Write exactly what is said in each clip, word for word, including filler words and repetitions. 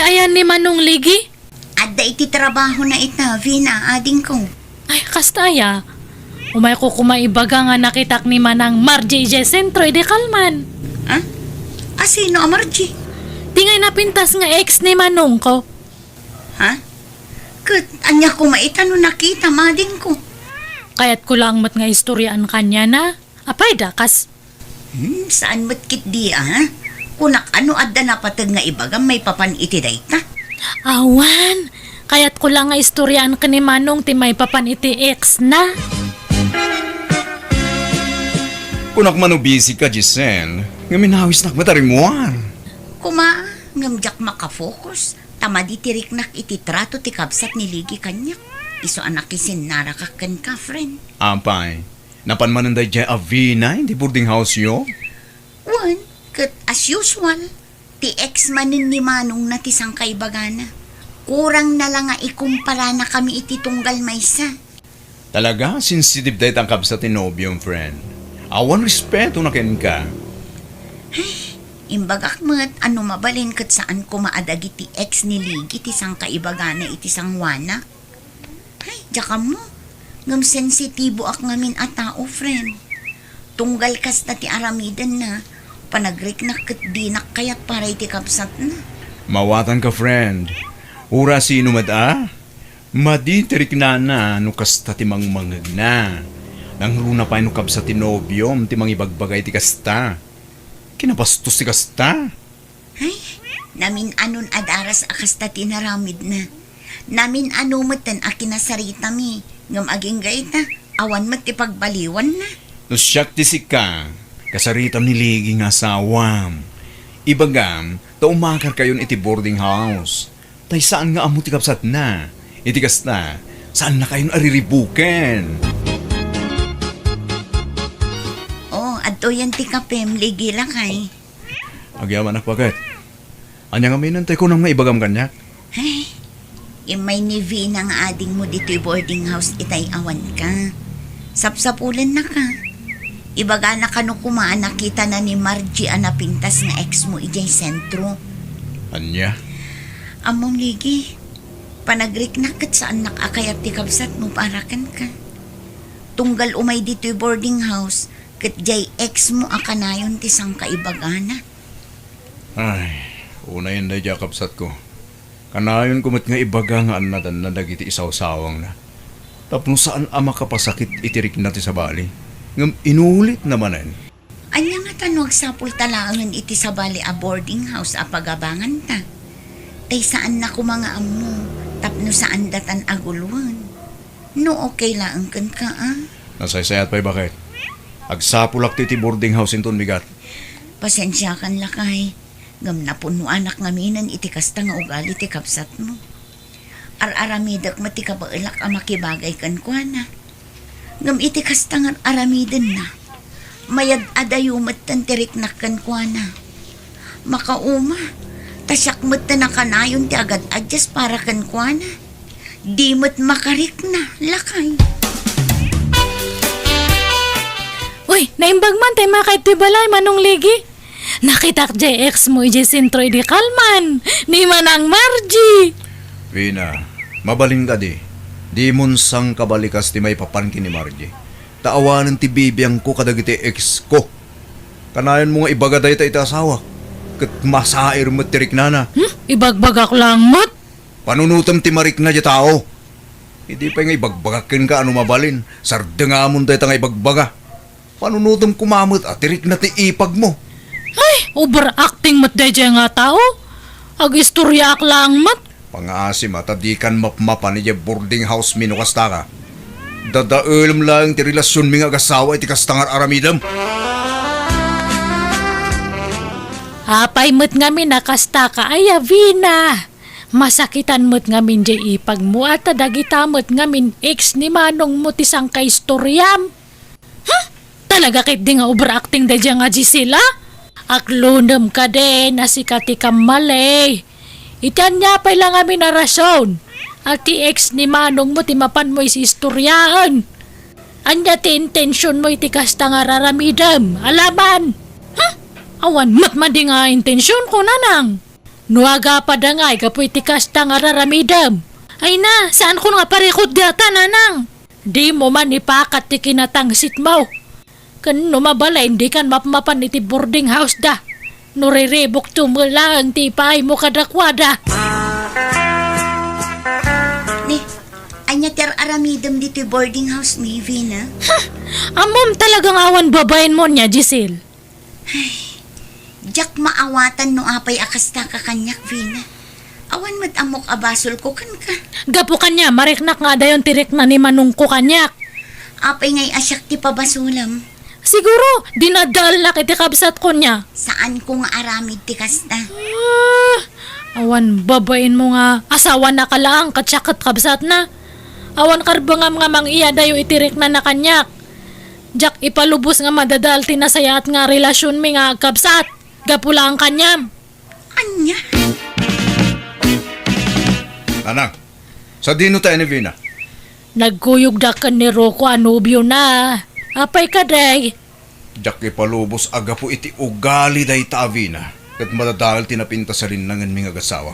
Ayan ni Manong Ligi? Adda iti trabahona ita, Vina, adingko. Ay, kasta aya. Umayko koma ibaga nga nakitak ni Manang Margie idiay sentro idi kalman. Ha? A, sino a Margie? Ti ngay napintas nga ex ni manongko. Ha? Ket ania koma ita no nakitam, adingko? Kayatko laeng met nga istoriaan kaniana. Apay, dakas? Hmm, saan met ketdi, a? Kunak, no adda napateg nga ibagam maipapan iti dayta? Awan. Kayatko la nga istoriaan ken ni Manong ti maipapan iti ex na. Kunak man no busy ka, Giselle, ngem inawisnak met a rimmuar. Koma, ngem diak makafocus, ta madi ti riknak iti trato ti kabsat ni Ligi kaniak. Isu a nakisinnaraka kenka, friend. Apay, napan manen daydiay a Vina iti boarding house-yo? Wen, ket as usual, ti ex manen ni manongna ti sangkaibagana. Kurangna la nga ikumparana kami iti tunggal maysa. Talaga, sensitive dayta a kabsat ti nobiom, friend. Awan respetona kenka. Ay, imbagak met a no mabalin ket saan koma a dagiti ex ni Ligi ti sangkaibagana iti sangoanak. Ay, diak ammo. Ngem sensitiboak ngamin a tao, friend. Tunggal kasta ti aramidenna, panagriknak ket dinak kayat para iti kabsatna. Mawatanka, friend. Uray sino met a, madi ti riknana no kasta ti mangmangegna. Nangruna pay no kabsat ti nobiom ti mangibagbaga iti kasta. Kinabastos ti kasta. Ay, namin-anon a daras a kasta ti naramidna. Namin-ano metten a kinasaritami, ngem agingga ita, awan met ti pagbaliwanna. No siak ti sika, kasaritam ni Ligi nga asawam. Ibagam, ta umakarkayon iti boarding house. Tay saan nga ammo ti kabsatna. Iti kasta, saannakayon a riribuken. Oh, adtoyen ti kapem, Ligi, lakay. Agyamanak, baket. Ania ngamin tay kunam nga ibagam kaniak? Ay, immay ni Vina nga adingmo ditoy boarding house itay awanka. Sapsapulennaka. Ibagana kano koma a nakitana ni Margie a napintas nga ex mo idiay sentro. Ania? Ammom, Ligi, panagriknak ket saannak a kayat ti kabsatmo para kenka. Tunggal umay ditoy boarding house, ket diay ex mo a kanayon ti sangkaibagana. Ay, unayen daydiay a kabsatko. Kanayonko met nga ibaga nga annadanna dagiti isawsawangna. Tapno saan a makapasakit iti rikna ti sabali, ngem inulitna manen. Ania ngata no agsapulta laengen iti sabali a boarding house a pagabanganta? Tay saanna koma nga ammo, tapno saandatan a guloen. No okay laeng kenka, a? Nasaysayat pay, baket. Agsapulakto iti boarding house inton bigat. Pasensiakan, lakay, ngem napunnoanak ngaminen iti kasta nga ugali ti kabsatmo. Ar-aramidek met ti kabaelak a makibagay kenkuana. Ngem iti kasta nga ar-aramidenna, mayad-adayo metten ti riknak kenkuana. Makauma, ta siak metten a kanayon ti agad-addas para kenkuana. Di met makarikna, lakay. Uy, naimbag man tay makaay toy balay, Manong Ligi. Nakitak diay ex mo idiay sentro idi kalman, ni Manang Margie. Vina, mabalin kadi. Dimon sangkabalikas ti maipapan ken ni Margie. Ta awanen ti bibiangko kadagiti ex ko. Kanayonmo nga ibaga dayta iti asawak, ket masair met ti riknana. Hmm? Ibagbagak laeng met? Panunotem ti marikna diay tao. Idi pay nga ibagbagak kenka a no mabalin, sardengamon dayta nga ibagbaga. Panunotem koma met a ti rikna ti ipagmo. Ay, overacting met daydiay nga tao. Agistoriaak laeng met. Pangaasim a ta dikan mapmapan idiay boarding house mi no kastaka. Dadaelem laeng ti relasionmi nga agasawa iti kasta nga ar-aramidem. Apay met ngamin a kastaka, aya, Vina? Masakitan met ngamin diay ipagmo a ta dagita met ngamin ex ni manongmo ti sangkaistoriam. Huh? Talaga ketdi nga overacting daydiay nga Gisela? Aklonem kadi a sika ti kammali. Iti ania pay la ngamin a rason a ti ex ni manongmo ti mapanmo isistoriaen? Ania ti intensionmo iti kasta nga ar-aramidem? Alaman! Huh? Awan met madi nga intensionko, nanang. No agapada ngay gapu iti kasta nga raramidem. Ay na, saankon nga parikut dayta, nanang. Dimo man ipakat ti kinatangsitmo. Ken no mabalin, dikan mapmapan iti boarding house da. No riribukto met laeng ti ipaaymo kadakuada. Ni, ania ti ar-aramidem ditoy boarding house mi, Vina? Ha! Ammom talaga nga awan babaenmo nia, Giselle. Ay, diak maawatan no apay a kasta ka kaniak, Vina. Awan met ammok a basolko kenka. Gapu kaniam, mariknak nga adayon ti rikna ni manongko kaniak. Apay ngay a siak ti pabasolem? Siguro, dinadaalnak iti kabsatko nia. Saanko nga aramid ti kasta. Ah, awan babaenmo nga asawanaka laeng ket siak ket kabsatna. Awan karbengam nga mang-iyadayo iti riknana kaniak. Diak ipalubos nga madadaal ti nasayaat nga relasionmi nga agkabsat. Gapu laeng kaniam. Ania? Nanang, sadino tayo ni Vina? Nagkuyogda ken ni Rocco a nobiona. Apay kadi? Diak ipalubos a gapu iti ugali dayta a Vina, ket madadael ti napintas a rinnangenmi nga agasawa.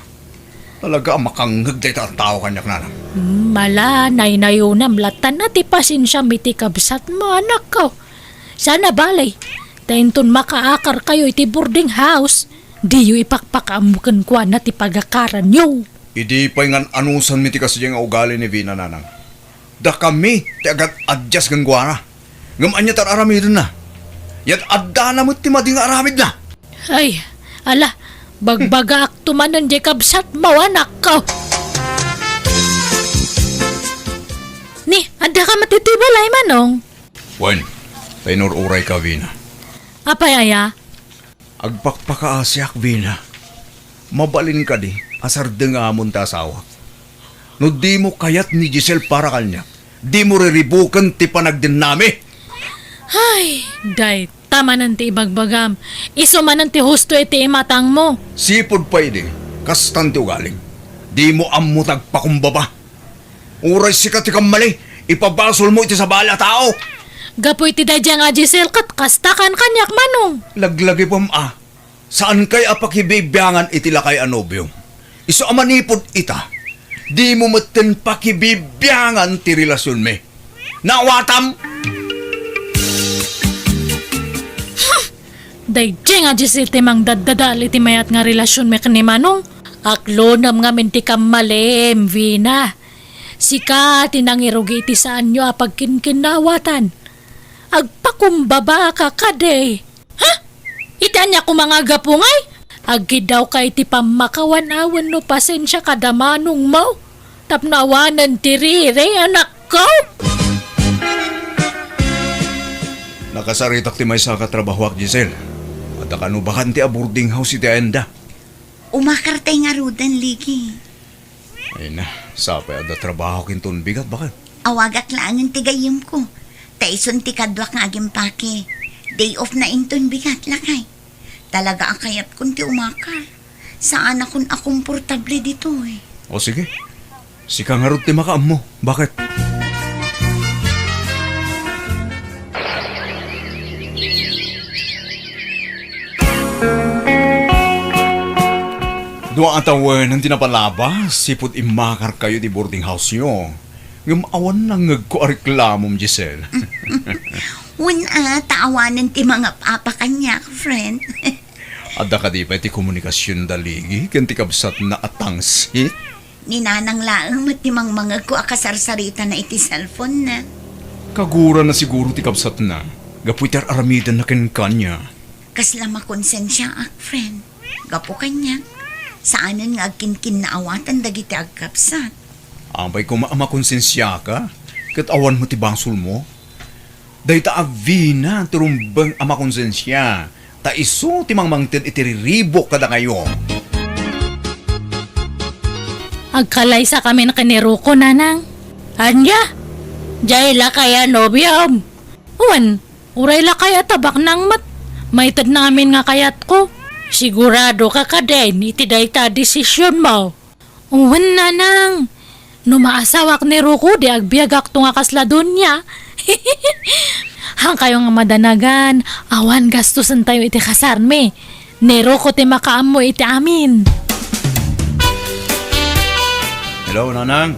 Talaga a makangngeg dayta a tao kaniak, nanang. Hmm, ala, naynayonam latta ti pasensiam iti kabsatmo, anakko. Saan a bale, ta inton makaakarkayo iti boarding house, diyo ipakpakaammo kenkuana ti pagakaranyo. Idi pay ngan-anusanmi ti kasdiay nga ugali ni Vina, nanang. Dakami ti agad-adjust kenkuana. Ngem ania ti ar-aramidenna? Yad-addana met ti madi nga aramidna. Ay, ala, bagbagaakto manen diay kabsatmo, anakko. Ni, addaka met iti balay, Manong? Wen, ta inur-urayka, Vina. Apay aya? Agpakpakaasiak, Vina. Mabalin kadi a sardengamon ti asawak? No dimo kayat ni Giselle para kaniak, dimo riribuken ti panagdennami. Ay, dayta manen ti ibagbagam. Isu manen ti husto iti imatangmo. Sipud pay idi, kastan ti ugalim. Dimo ammo ti agpakumbaba. Uray sika ti kammali, ipabasolmo iti sabali a tao. Gapu iti daydiay nga Giselle ket kasta kan kaniak, Manong. Laglagipem a, saankay a pakibibiangan iti lakay a nobiom. Isu a manipud ita, dimo metten pakibibiangan ti relasionmi. Naawatam? Daydiay nga Giselle ti mangdaddadael iti mayat nga relasionmi ken ni Manong. Aklonem ngamin ti kammalim, Vina. Sika ti nangirugi iti saanyo a pagkinkinnaawatan. Agpakumbabaka kadi. Ha? Iti ania koma nga gapu ngay? Aggidawka iti pammakawan a wenno pasensia kada manongmo tapno awanen ti riri, anakko? Nakasaritak ti maysa a katrabahoak, Giselle. Adda kano bakante a boarding house iti ayanda. Umakartay ngaruden, Ligi. Ay na, sapay adda trabaho kinton bigat, baket. Awagak laengen ti gayyemko. Ta isun ti kaduak nga agimpake. Day off na inton bigat, lakay. Talaga a kayatkon ti umakar. Saanakon a komportable ditoy. O sige. Sika ngarud ti makaammo. Baket? Dua a tawen ti napalabas, sipud immakarkayo ti boarding house-yo. Ngem awan nangngegko a reklamom, Giselle. Wen a, ta awanen ti mangap-apa kaniak, friend. Adda kadi pay ti komunikasion da Ligi ken ti kabsatna a tangsit? Ni Nanang laeng met ti mangmangegko a kasarsaritana iti cellphone-na. Kagurana siguro ti kabsatna, gapu iti ar-aramidenna kenkana. Kasla makonsensiaak, friend. Gapu kaniak, saanen nga agkinkinnaawatan dagiti agkabsat. Apay koma a makonsensiaka, ket awan met ti basolmo? Dayta a Vina ti rumbeng a makonsensia, ta isu ti mangmangted iti riribuk kadakayo. Agkalaysakamin ken ni Rocco, Nanang. Ania? Diay lakay a nobiom? Wen, uray lakay a tabaknang met. Maitedna amin nga kayatko. Siguradoka kadin iti dayta a desisionmo? Wen, Nanang. No maasawak ni Rocco, di agbiagakto nga kasla donia. Hankayo nga madanagan, awan gastusentayo iti kasarmi. Ni Rocco ti makaammo iti amin. Hello, Nanang.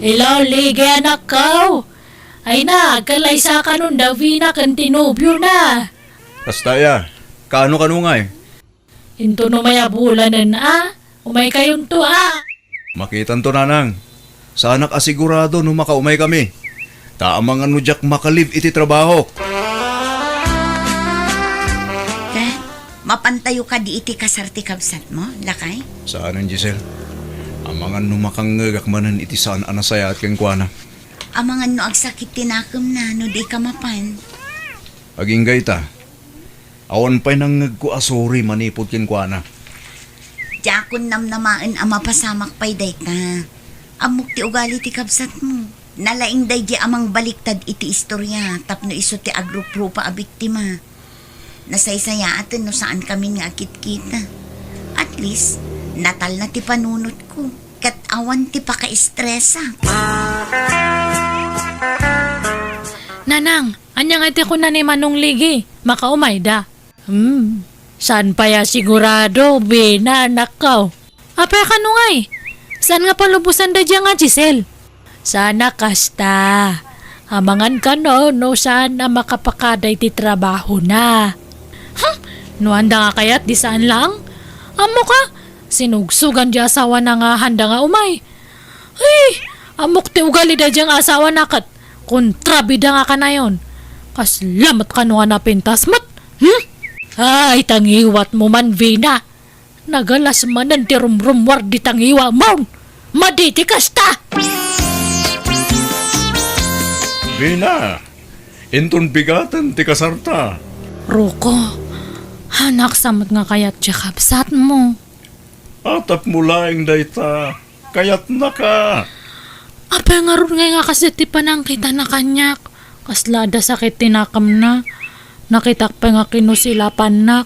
Hello, Ligi, anakko. Ay na, agkalaysa kanon da Vina ken ti nobiona. Kasta aya, kaano kano ngay? Intono may a bulanen a, umaykayonto a. Makitanto, Nanang. Saanak a sigurado no makaumaykami. Ta amangan no diak maka-leave iti trabahok. Ken, mapantayo kadi iti kasar ti kabsatmo, lakay? Saanen, Giselle. Amangan no makangngegak manen iti saan a nasayaat kenkuana. Amangan no agsakit ti nakemna no dika mapan. Agingga ita. Awan pay nangngegko a sorry manipud kenkuana. Diakon namnamaen a mapasamak pay dayta. Ammok ti ugali ti kabsatmo. Nalaing daydi a mangbaliktad iti istoria tapno isu ti agruprupa a biktima. Nasaysayaaten no saan kamin nga agkitkita. At least, natalna ti panunotko. Ket awan ti pakaestresak. Nanang, ania nga iti kuna ni Manong Ligi? Makaumayda. Hmm, saan pay a sigurado, Vina, anakko. Apay kano ngay? Saan nga palubosan daydiay nga Giselle? Saan a kasta. Amangan kano no saan a makapakada iti trabahona. Hmm, no anda nga kayat di saan lang? Ammok a, sinugsogan di asawana nga handa nga umay. Ay, ammok ti ugali daydiay nga asawana ket kontrabida nga kanayon. Kasla met kano nga napintas met. Hmm? Ay, tangiwatmo man, Vina. Nagalas manen ti rumrummuar di tangiwamon. Madi ti kasta! Vina, inton bigaten ti kasarta. Rocco, anak, saan met nga kayat ti kabsatmo? Tapno laeng dayta, kayatnaka. Apay ngarud ngay nga kas ti panangkitana kaniak? Kasla adda sakit ti nakemna. Nakitak pay nga kinusilapannak.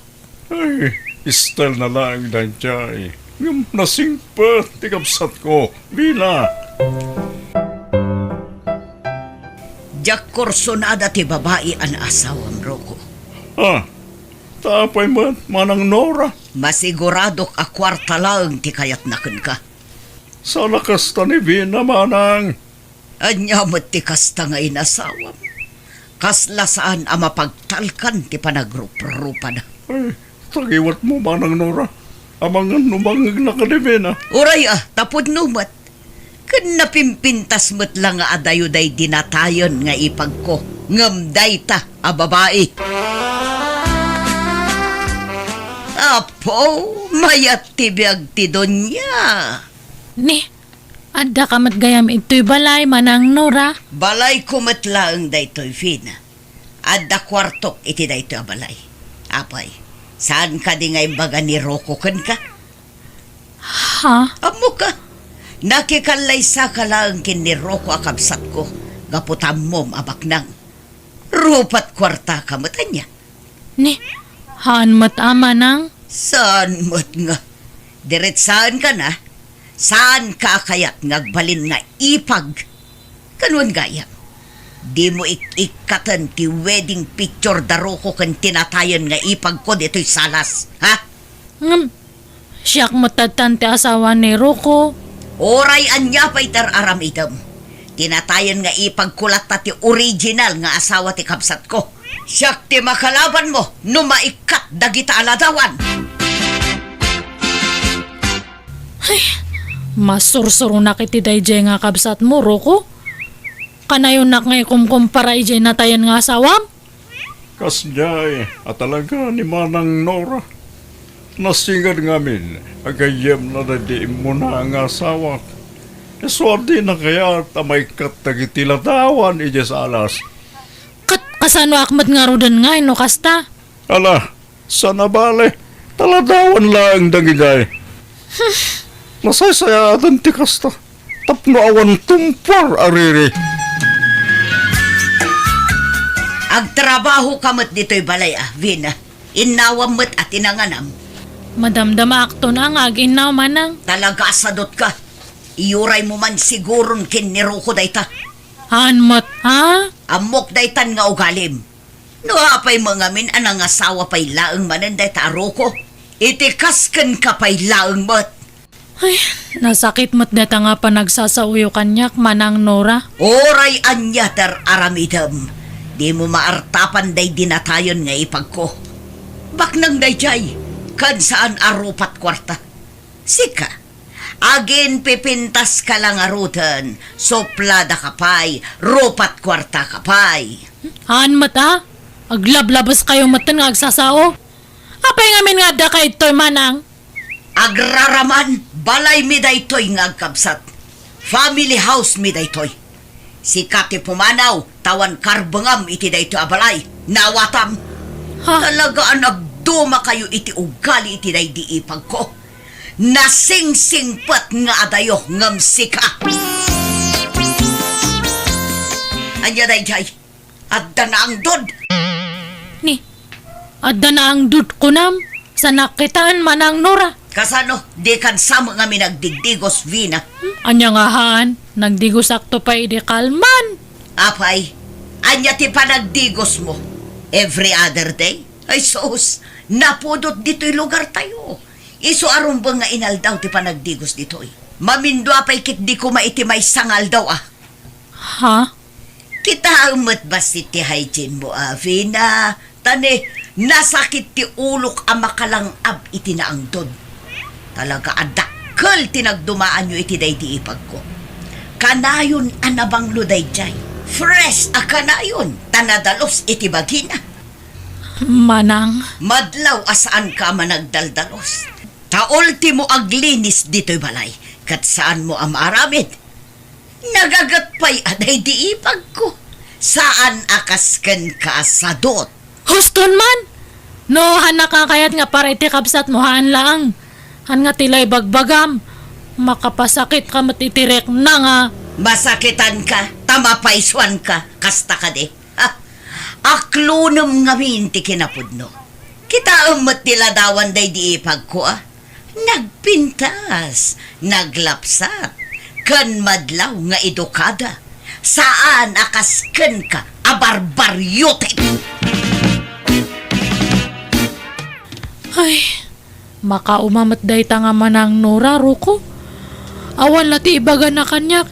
Ay, style na laeng daydiay. Ngem nasingpet ti kabsatko, Vina. Diak kursonada ti babai a naasawam, Rocco. Ah, ta apay met, Manang Nora? Masiguradok a kuarta laeng ti kayatna kenka. Saan a kasta ni Vina, Manang. Ania met ti kasta nga inasawam? Kasla saan a mapagtalkan ti panagruprupada. Ay, tangiwatmo, Manang Nora. Amangan no mangngegna kadi Vina. Uray a, ta pudno met. Ken napimpintas met la nga adayo day dinatayen nga ipagko, ngem dayta a babai. Apo, mayat ti biag ti dunia. Ni, adda ka met gayam itoy balay, Manang Nora? Balayko met laeng daytoy, Vina. Adda kuartok iti daytoy a balay. Apay, saan kadi nga imbaga ni Rocco kenka? Ha? Ammoka, nakikallaysaka laeng ken ni Rocco a kabsatko, gapu ta ammom a baknang. Rupat kuartaka met ania? Ni, haan met a, Manang? Saan met nga? Diretsaenka na, saanka a kayat nga agbalin nga ipag? Kanuan gayam, dimo ik-ikkaten ti wedding picture da Rocco ken tinatayen nga ipagko ditoy salas, ha? Ngem, siak met tattan ti asawa ni Rocco. Uray ania pay ti ar-aramidem, tinatayen nga ipagko latta ti original nga asawa ti kabsatko. Siak ti makalabanmo no maikkat dagita a ladawan. Ay, masursuronak iti daydiay nga kabsatmo, Rocco. Kanayonak nga ikumkumpara idiay natayen nga asawam? Kasdiay a talaga ni Manang Nora. Nasinged ngamin a gayyemna daydi immuna nga asawak. Isu a dina kayat a maikkat dagiti ladawan idiay salas. Ket kasanoak met ngaruden ngay no kasta? Ala, saan a bale, ta ladawan laeng dagidiay. Nasaysayaatan ti kasta, tapno awan tumpuar a riri. Agtrabahoka met ditoy balay a, Vina. Innawam met a ti nanganam. Madamdamaakton a nga ag-innaw, Manang. Talaga a sadotka. Iyuraymo man siguron ken ni Rocco dayta. Haan met, ha? Ammok daytan nga ugalim. No apay met ngamin a nangasawa pay laeng manen dayta a Rocco, iti kas kenka pay laeng met. Ay, nasakit met dayta nga panagsasaoyo kaniak, Manang Nora. Uray ania ti ar-aramidem, dimo maartapan daydi natayen nga ipagko. Baknang daydiay, ken saan a rupat kuarta. Sika, aginpipintaska la ngaruden, supladaka pay, rupat kuartaka pay. Haan met a, aglablabeskayo metten nga agsasao. Apay ngamin nga adda kaytoy, Manang? Agraraman, balaymi daytoy nga agkabsat. Family house mi daytoy. Sika ti pumanaw, ta awan karbengam iti daytoy a balay. Naawatam. Ha? Talaga a nagdumakayo iti ugali iti daydi ipagko. Nasingsingpet nga adayo ngem sika. Ania daydiay? Adda naangdod. Ni, adda naangdod kunam, sa nakitaan, Manang Nora. Kasano, dikan sa met ngamin nagdigdigos, Vina? Hmm, ania nga haan, nagdigosakto pay idi kalman. Apay, ania ti panagdigosmo? Every other day? Ay sus, napudot ditoy lugartayo. Isu a rumbeng nga inaldaw ti panagdigos ditoy. Mamindua pay ketdi koma iti maysa nga aldaw a. Ha? Kitaem met bassit ti hygiene mo, a, Vina. Ta ni, nasakit ti ulok a makalang-ab iti naangdod. Talaga a dakkel ti nagdumaanyo iti daydi ipagko. Kanayon a nabanglo daydiay. Fresh a kanayon, ta nadalus iti bagina. Manang. Madlaw a saanka a managdaldalus. Ta ultimo aglinis ditoy balay, ket saanmo a maaramid. Nagaget pay a daydi ipagko. Saan a kas kenka a sadut. Huston man! No, haannak a kayat nga para iti kabsatmo, haan laeng. Haan nga ti la ibagbagam. Makapasakitka met iti rikna nga. Masakitanka, ta mapaysuanka, kasta kadi. Ha? Aklonem ngamin ti kinapudno. Kitaem met ti ladawan daydi ipagko a. Nagpintas, naglapsat, ken madlaw nga edukada. Saan a kas kenka a barbariote. Ay, makauma met dayta nga Manang Nora, Ruko. Awan la ti ibagana kaniak,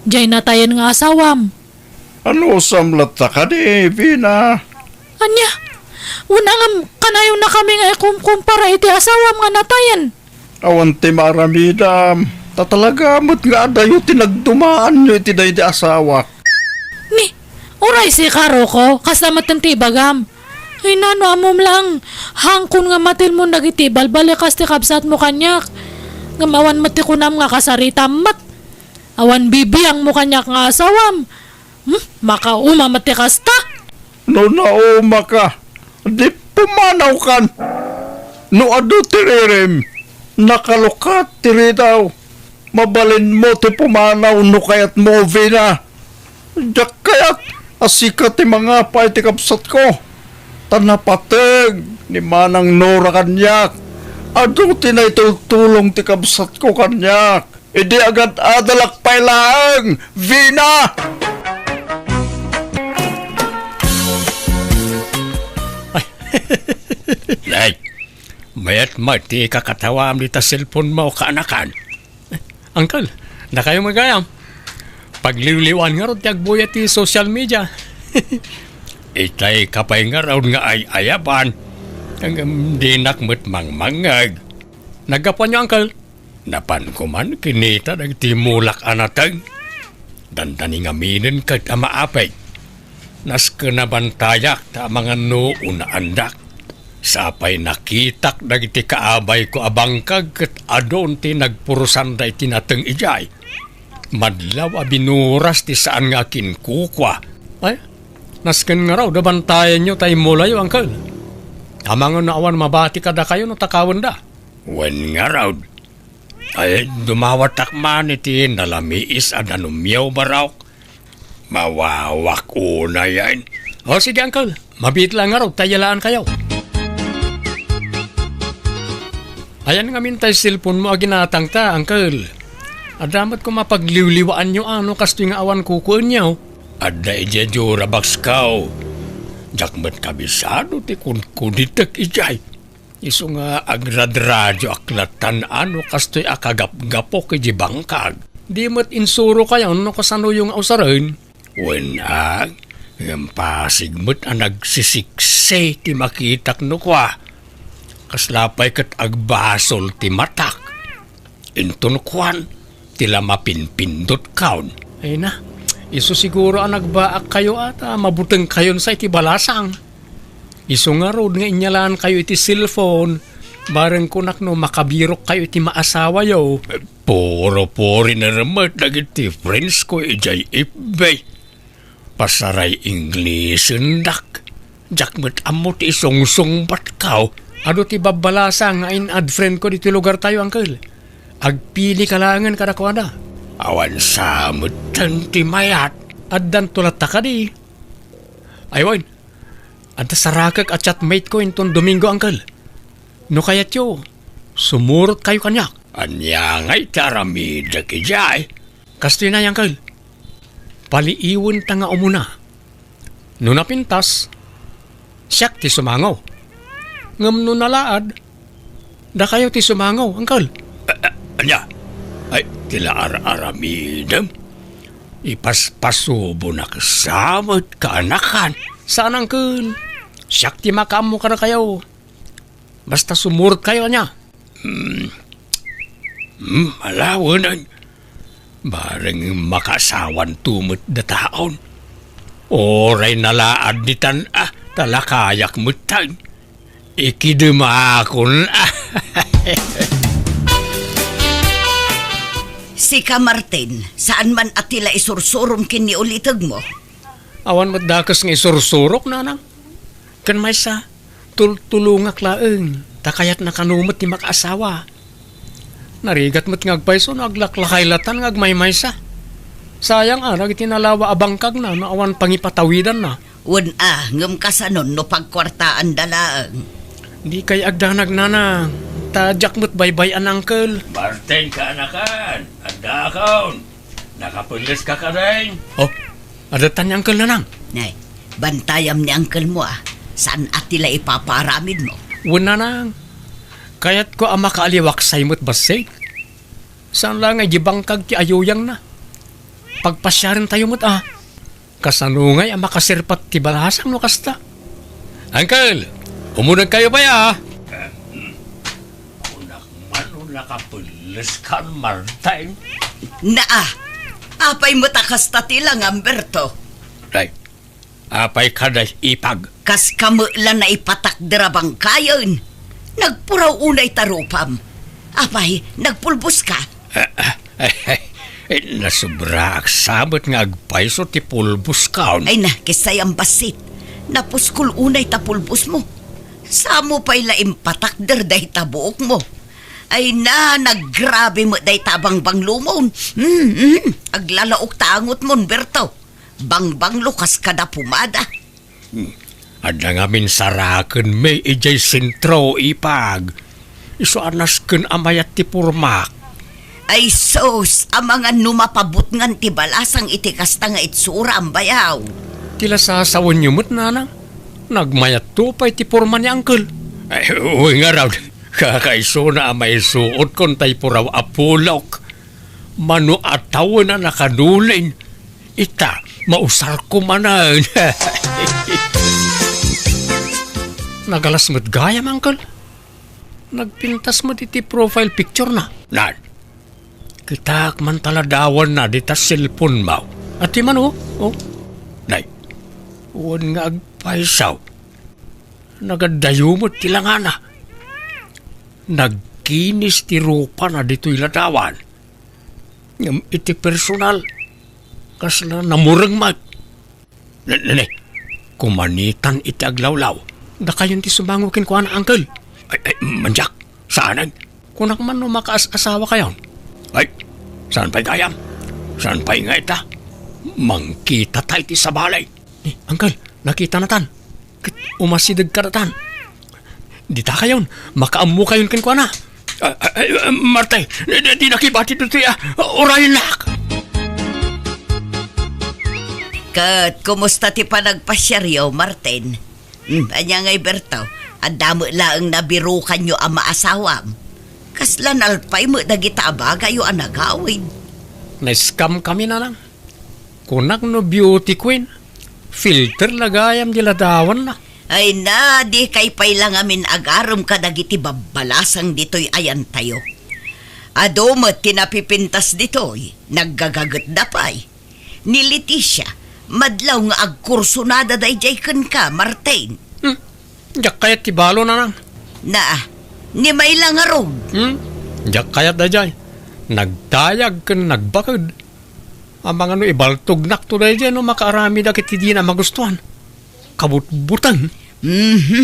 diay natayen nga asawam. Anusam latta kadi, Vina? Ania? Una ngem, kanayonnakami nga ikumkumpara iti asawam nga natayen. Awan ti maaramidam. Ta talaga met nga adayo ti nagdumaanyo iti daydi asawak. Ni, uray sika, Ruko, kasta metten ti ibagam. Ay, nano, ammom laeng, hangkon nga matilmon dagiti balbalikas ti kabsatmo kaniak. Ngem awan met ti kunam nga kasaritam met. Awan bibiangmo kaniak nga asawam. Hmm? Makauma met ti kasta? No naumaka, di pumanawkan. No adu ti ririm, nakalukat ti ridaw. Mabalinmo ti pumanaw no kayatmo, Vina. Diak kayat a sika ti mangapa iti kabsatko. Ta napateg ni Manang Nora kaniak. Adu ti naitultulong ti kabsatko kaniak. Idi agad-adalak pay laeng, Vina! Ay, nay, mayat met ti ikakatawaam dita cellphone mo, kaanakan. Uncle, dakayo met gayam. Pagliwliwaan ngarud ti agbuya ti social media. Itay ka pay ngarud nga ay-ayaban. Ngem dinak met mangmangngeg. Naggapuanyo, Uncle? Napanko man kinita dagiti mulak a nateng. Dandani ngaminen ket a maapeg. Nasken a bantayak ta amangan no unaandak. Sapay nakitak dagiti kaabayko a bangkag ket adun ti nagpurusanda iti nateng idiay. Madlaw a binuras ti saan nga akinkukua. Ay, nasken ngarud a bantayanyo ta immulayo, Uncle. Amangan no awan mabati kadakayo no takawenda. Wen ngarud. Ay, dumawatak man iti nalamiis a danumyo, Barok. Mawawak unayen. O, sige, Uncle. Mabiit la ngarud ta iyalaan kayo. Ayan ngamin tay cellphone mo a ginatangta, Uncle. Adda met koma pagliwliwaanyo a no kastoy nga awan kukuenyo. Adda idiay Durabox ko. Diak met kabisado ti kunkunitek idiay. Isu nga agradradio ak latan a no kastoy a kagapgapok iti bangkag. Di met insurokayon no kasanoyo nga usaren. Wen a, ngem pasig met a nagsisiksay ti makitak no kua. Kasla pay ket agbasol ti matak. Inton kuan, ti la mapinpindot kaon. Ay na, isu siguro a nagbaak kayo at, ah, mabuteng kayon sa iti balasang. Isu ngarud nga inyalaankayo iti cellphone, bareng kunak no makabirok kayo iti maasawayo. Puro puri na remet dagiti friends ko ijay F B. Pasaray Inglesen dak. Diak met ammo ti isungsungbatkaw. Adu ti babbalasa nga in-add friend ko ditoy lugartayo, Uncle. Agpili ka laengen kadakuada. Awan sa metten ti mayat. Addanto latta kadi. Ay wen, adda sarakek a chatmate ko inton Domingo, Uncle. No kayatyo, sumurot kayo kaniak. Ania ngay ti aramidek idiay? Kastoy na, Uncle. Paliiwenta nga umuna. No napintas, siak ti sumango. Ngem no nalaad, dakayo ti sumango, Uncle. A-, a-, ania? Ay, ti la ar-aramidem? Ipaspasubonak sa met kaanakan. Saan, Uncle. Siak ti makaammo kadakayo. Basta sumurot kayo, ania? Hmm. Hmm, ala wen. Bareng makaasawanto met dataon. Uray nalaad ditan, ah, ta la kayak metten. Ikidemakon, ah. Sika, Martin, saan man a ti la isursurom ken ni ulitegmo? Awan met dakes nga isursurok, nanang. Ken maysa, tultulongak laeng, ta kayatna kano met ti makaasawa. Narigat met nga agpayso no aglaklakay latan nga agmaymaysa. Sayang a dagiti nalawa a bangkagna no awan pangipatawidanna. Wen a, ngem kasanon no pagkuartaanda laeng? Dikay agdanag, nanang, ta diak met baybay-an, Uncle. Martin, kaanakan, addaakon. Nakapelles ka kadin? Oh, adda tan ni Uncle, nanang. Nay, bantayam ni Uncle mo, ah. Saan a ti la ipapaaramid mo? Wen, nanang. Kayatko a makaaliwaksay met bassit. Saan la nga idi bangkag ti ayuyangna. Pagpasiarentayo met, ah. Kasano ngay a makasirpat ti balasang no kasta? Uncle, umunegkayo pay, ah. Kunak man no nakapelles kan, Martin. Naa, apay met a kasta ti langam, Berto? Ay, apay kada ipag? Kas kami la naipatakder a bangkayen. Nagpuraw unay ta rupam. Apay, nagpulbos ka? Ah, ah, ay, ay, nasobraak sa met nga agpayso ti pulbos kaon. Ay na, kissay a bassit. Napuskol unay ta pulbos mo. Samo pay la impatakder dayta buok mo. Ay na, naggrabe met dayta a bangbanglo mon. Hmm, hmm, aglalaok ta angot mon, Berto. Bangbanglo kas kada pumada. Hmm. Adda ngamin saraken mi idiay sentro, ipag. Isu a nasken a mayat ti pormak. Ay sus, amangan no mapabutngan ti balasang iti kasta nga itsuram, bayaw. Ti la sasawenyo met, nanang. Nagmayatto pay ti porma ni Uncle. Ay, uy, ngarud. Kakaisuna a maisuotkon tay puraw a pulok. Mano a tawen a nakadulin. Ita, mausarko manen. Nagalas met gayam, Uncle. Nagpintas met iti profile picture na. Nan, kitak man ta ladawanna dita cellphone mo. Ati man, oh, oh. Nay, wen nga agpaysaw. Nagadayo met ti langana. Nagkinis ti rupana ditoy ladawan. Ngem iti personal, kasla namureng met. Ne, ne, ne. Kumanitan iti aglawlaw. Dakayon ti sumango kenkuana, Uncle. Ay, ay, mandiak. Saanen? Kunak man no makaas-asawa kayon. Ay, saan pay gayam? Saan pay nga ita? Mangkita tay ti sabali. Ni, Uncle, nakita natan. Ket umasideg kadatan. Dita kayon, makaammo kayon kenkuana. Ah, ah, ah, Martay, di, di, di nakibati ditoy, ah. Urayennak. Ket kumusta ti panagpasiaryo, Martin? Hmm, ania ngay, Berto? Adda met laeng nabirukanyo a maasawam. Kasla nalpay met dagita a bagayyo a nagawid. Na-scam kami, nanang. Kunak no beauty queen, filter la gayam di ladawanna. Ay na, dikay pay la ngamin agarem kadagiti babbalasang ditoy ayantayo. Adu met ti napipintas ditoy, naggagagetda pay. Ni Leticia, madlaw nga agkursonada daydiay kenka, Martin. Hmm. Diak kayat ti balo, nanang. Na, ni Mayla ngarud. Hmm? Diak kayat daydiay. Nagdayag ken nagbaked. Amangan no ibaltognakto daydiay no makaaramidak iti dina magustuan. Kabutbuteng. Mhm.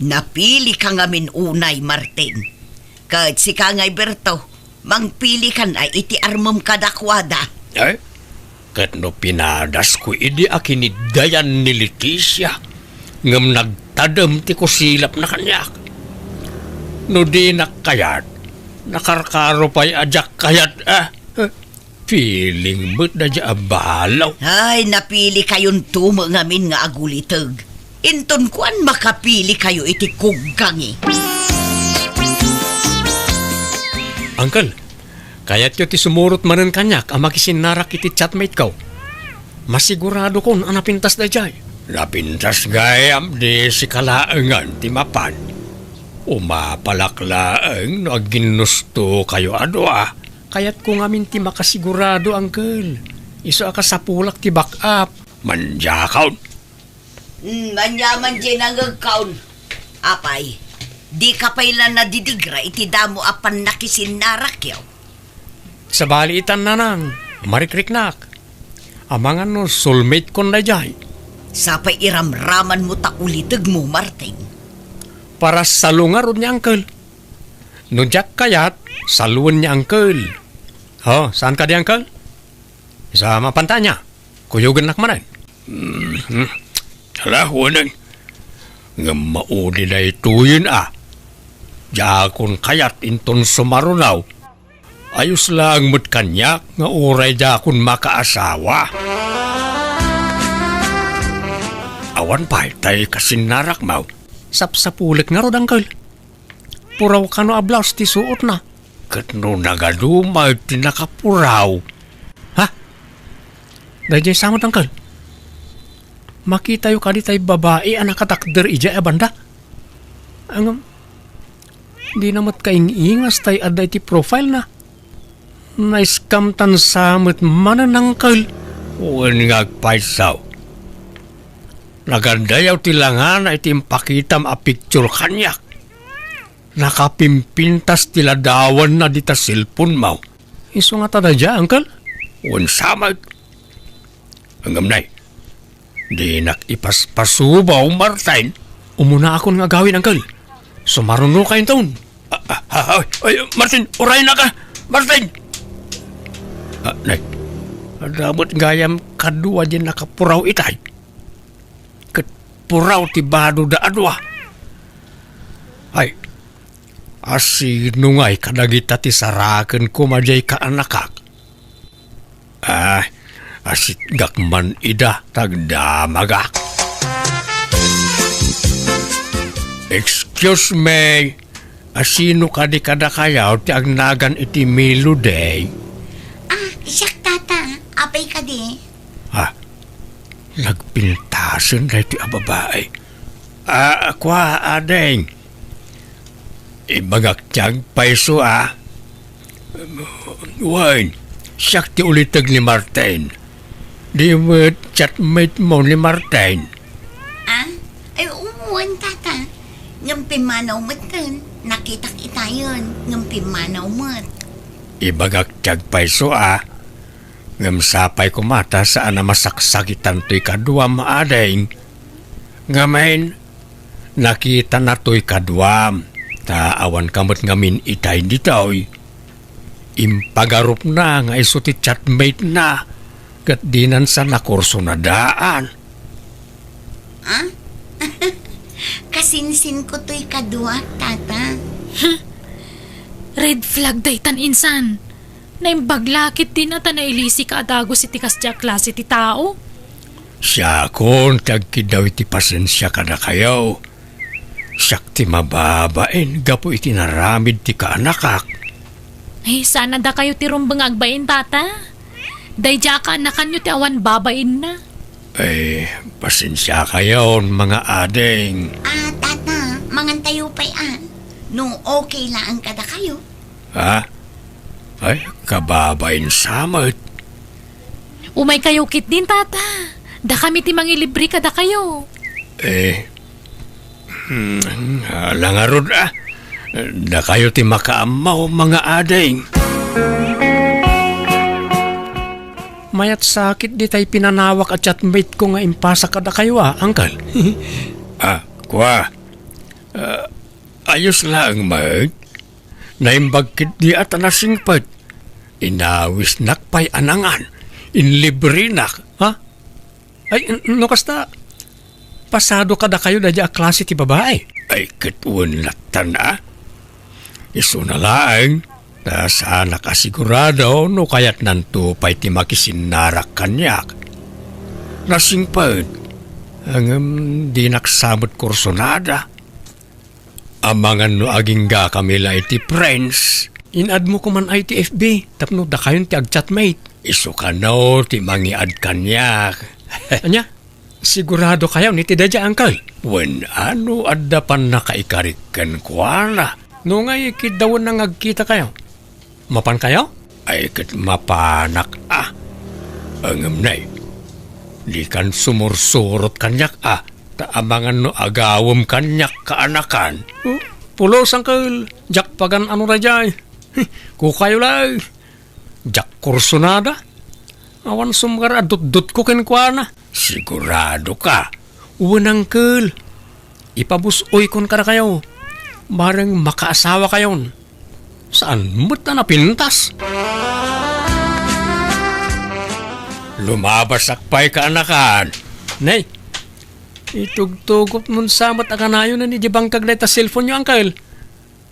Napili ka ngamin unay, Martin. Ket sika ngay, Berto, mangpili kan a iti armem kadakuada. Eh? Ket no pinadasko idi a kiniddayan ni Leticia, ngem nagtadem ti kusilapna kaniak. No dinak kayat, nakarkaro pay a diak kayat, ah. Eh, feeling met daydiay a balo. Ay, napili kayon tumo ngamin nga aguliteg. Inton kuan makapili kayo iti kuggangi. Uncle, kayatyo ti sumurot manen kaniak a makisinnarak iti chatmate ko? Masiguradokon a napintas daydiay. Napintas gayam di sika laengen ti mapan. Umapalak laeng no agginnusto kayo a dua. Kayatko ngamin ti makasigurado, uncle. Isu a kasapulak ti back-up. Mandiakaw. Hmm, aniaman diay nangegkaon. Apay, dika pay la nadidigra iti damo a pannakisinnarakkyo? Sabali itan, nanang, marikriknak. Amangan no soulmate kon daydiay. Sapay iramramanmo ta ulitegmo, Martin. Para salungarod ni uncle. No diak kayat, saluen ni uncle. Oh, saan kadi, uncle? Sa mapantanya. Kuyogennak manen. Mhm. Ala, wen. Ngem maudi daytoyen a. Diakon kayat inton sumaruno. Ayos laeng met kaniak nga uray diakon makaasawa. Awan pay tay kasinnarakmo. Sapsapulek ngarud, uncle. Puraw kano a blouse ti suotna. Ket no nagaduma ti nakapuraw. Ha? Daydiay sa met, uncle. Makitayo kadi tay babai a nakatakder idiay a banda? Ngem, dina met kaing-ingas tay adda iti profile na. Na-scam tan sa met manen, uncle. Wen nga agpayso. Nagandayaw ti langana iti impakitam a picture kaniak. Nakapimpintas ti ladawanna dita cellphone-mo. Isu ngata daydiay, uncle? Wen sa met. Ngem nay, dinak ipaspasubaw, Martin. Umunaakon nga agawid, uncle. Sumarunoka inton. Ah, ah, ah, ay, ay, Martin, urayna ka, Martin! Ah, nay, adda met gayam kadua diay nakapuraw itay. Ket puraw ti badoda a dua. Ay, asino ngay kadagita ti saraken koma diay kaanakak? Ah, asitgak man ida ta agdamagak. Excuse me, asino kadi kadakayo ti agnagan iti Melody? Ah, siak, tata. Apay kadi? Ah, nagpintasen daytoy a babai. Ah, kua, ading. Ibagak ti agpayso a. Wen, siak ti uliteg ni Martin. Di met chatmate mo ni Martin. Ah? Ay, wen, tata. Ngem pimmanaw metten. Nakitak itayen, ngem pimmanaw met. Ibagak ti agpayso a. Ngem sapay koma ta saan a masaksakitan toy kaduam, ading. Ngamin, nakitana toy kaduam, ta awan ka met ngamin itay ditoy. Impagarupna nga isu ti chatmate-na, ket dinan sa nakursunadaan. Ah? Kasinsinko toy kaduak, tata. Red flag daytan, insan. Naimbag la ket dina ta nailisika a dagus iti kasdiay a klase ti tao. Siakon ti agkiddaw iti pasensia kadakayo. Siak ti mababain gapu iti naramid ti kaanakak. Ay, saan a dakayo ti rumbeng nga agbain, Tata? Daydiay a kaanakanyo ti awan babainna. Ay, pasensiakayon, mga ading. Ah, Tata, mangantayo pay, ah. No okay laeng kadakayo. Ha? Ay, kababain sa met. Umaykayo ketdin, Tata. Dakami ti mangilibre kadakayo. Eh, hmm, ala ngarud, ah. Dakayo ti makaammo, mga ading. Mayat sakit ditay pinanawak a chatmate ko nga impasak kadakayo, ah, uncle. Ah, kua. Ah, ayos laeng met. Naimbag ketdi a ta nasingpet. Inawisnak pay a nangan. Inlibrenak, ha? Ay, n-, no kasta, pasado kadakayo daydiay a klase ti babai. Ay, ket wen lattan a. Isuna laeng, ta saanak a sigurado no kayatnanto pay ti makisinnarak kaniak. Nasingpet, ngem dinak sa met kursunada. Amangan no aginggakami la iti friends. In-add mo koma ay ti F B tapno dakayon ti agchatmate. Isu kano ti mangiad kaniak. Ania? Sigurado kayo ni ti daydiay, uncle? Wen, ano adda pannakaikarik kenkuana? No ngay, kiddawen nga agkita kayo. Mapan kayo? Ay, ket mapanak a. Ngem nay, dikan sumursurot kaniak a, ta amangan no agawem kaniak kaanakan. Oh, pulos, uncle. Diak pagan-ano daydiay. Kukayo lay. Diak kursunada. Awan sumgar a dutdotko kenkuana. Sigurado ka? Wen, uncle. Ipabus-oykon kadakayo. Bareng makaasawakayon. Saan met a napintas? Lumabasak pay kaanakan. Nay, itugtugotmon sa met a kanayon idiay bangkag dayta cellphone-yo, uncle.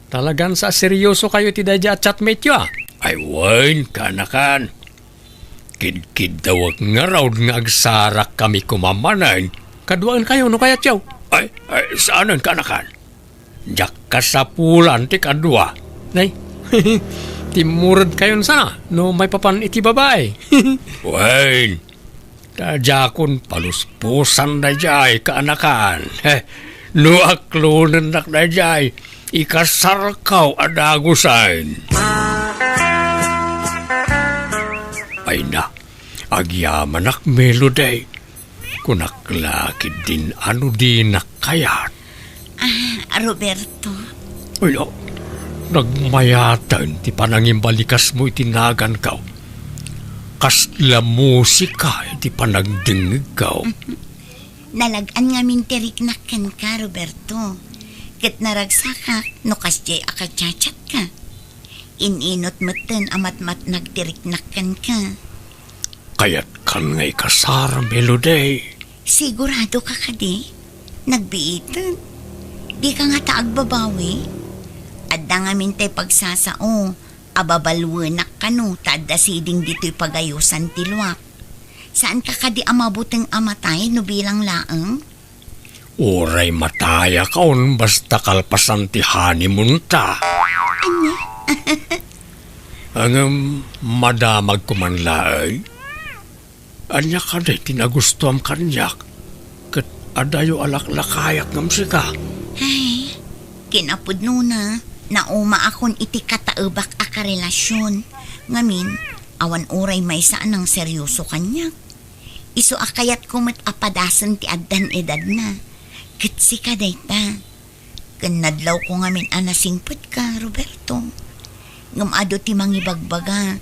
Talagan sa seryoso kayo iti daydiay a chatmate-yo, a? Ay, wen, kaanakan. Kidkiddawek ngarud nga agsarakkami koma manen. Kaduaen kayo no kayatyo. Ay, ay, saanen, kaanakan. Diak kasapulan ti kadua. Nay, timmured kayon sana no maipapan iti babai. Wen, ta diakon paluspusan daydiay kaanakan. He, no aklonennak daydiay, ikasarkaw a dagusen. Ay na, agyamanak, Melody. Kunak la ketdin a no dinak kayat. Ah, Roberto. Ay, a, nagmayaten ti panangimbalikasmo iti naganko. Kasla musika iti panagdengngegko. Nalag-an ngamin ti riknak kenka, Roberto. Ket naragsakak no kasdiay a kachachatka. In-inut metten a matmatnag ti riknak kenka. Kayatkan nga ikasar, Melody. Sigurado ka kadi? Nagbiiten. Dika ngata agbabawi? Adda ngamin tay pagsasao a babaluenak kano ta adda siding ditoy pagayosan ti luak. Saan ka kadi a mabuteng a matay no bilang laeng? Uray matayakon basta kalpasan ti honeymoon ta. Ania? Ngem madamagko man laeng. Ania kadi ti nagustuam kaniak? Ket adayo a laklakayak ngem sika. Ay, kinapudnona, naumaakon iti kataebak a karelasion. Ngamin, awan uray maysa a nangseryoso kaniak. Isu a kayatko met a padasen ti addan edadna. Ket sika dayta. Ken nadlawko ngamin a nasingpetka, Roberto. Ngem adu ti mangibagbaga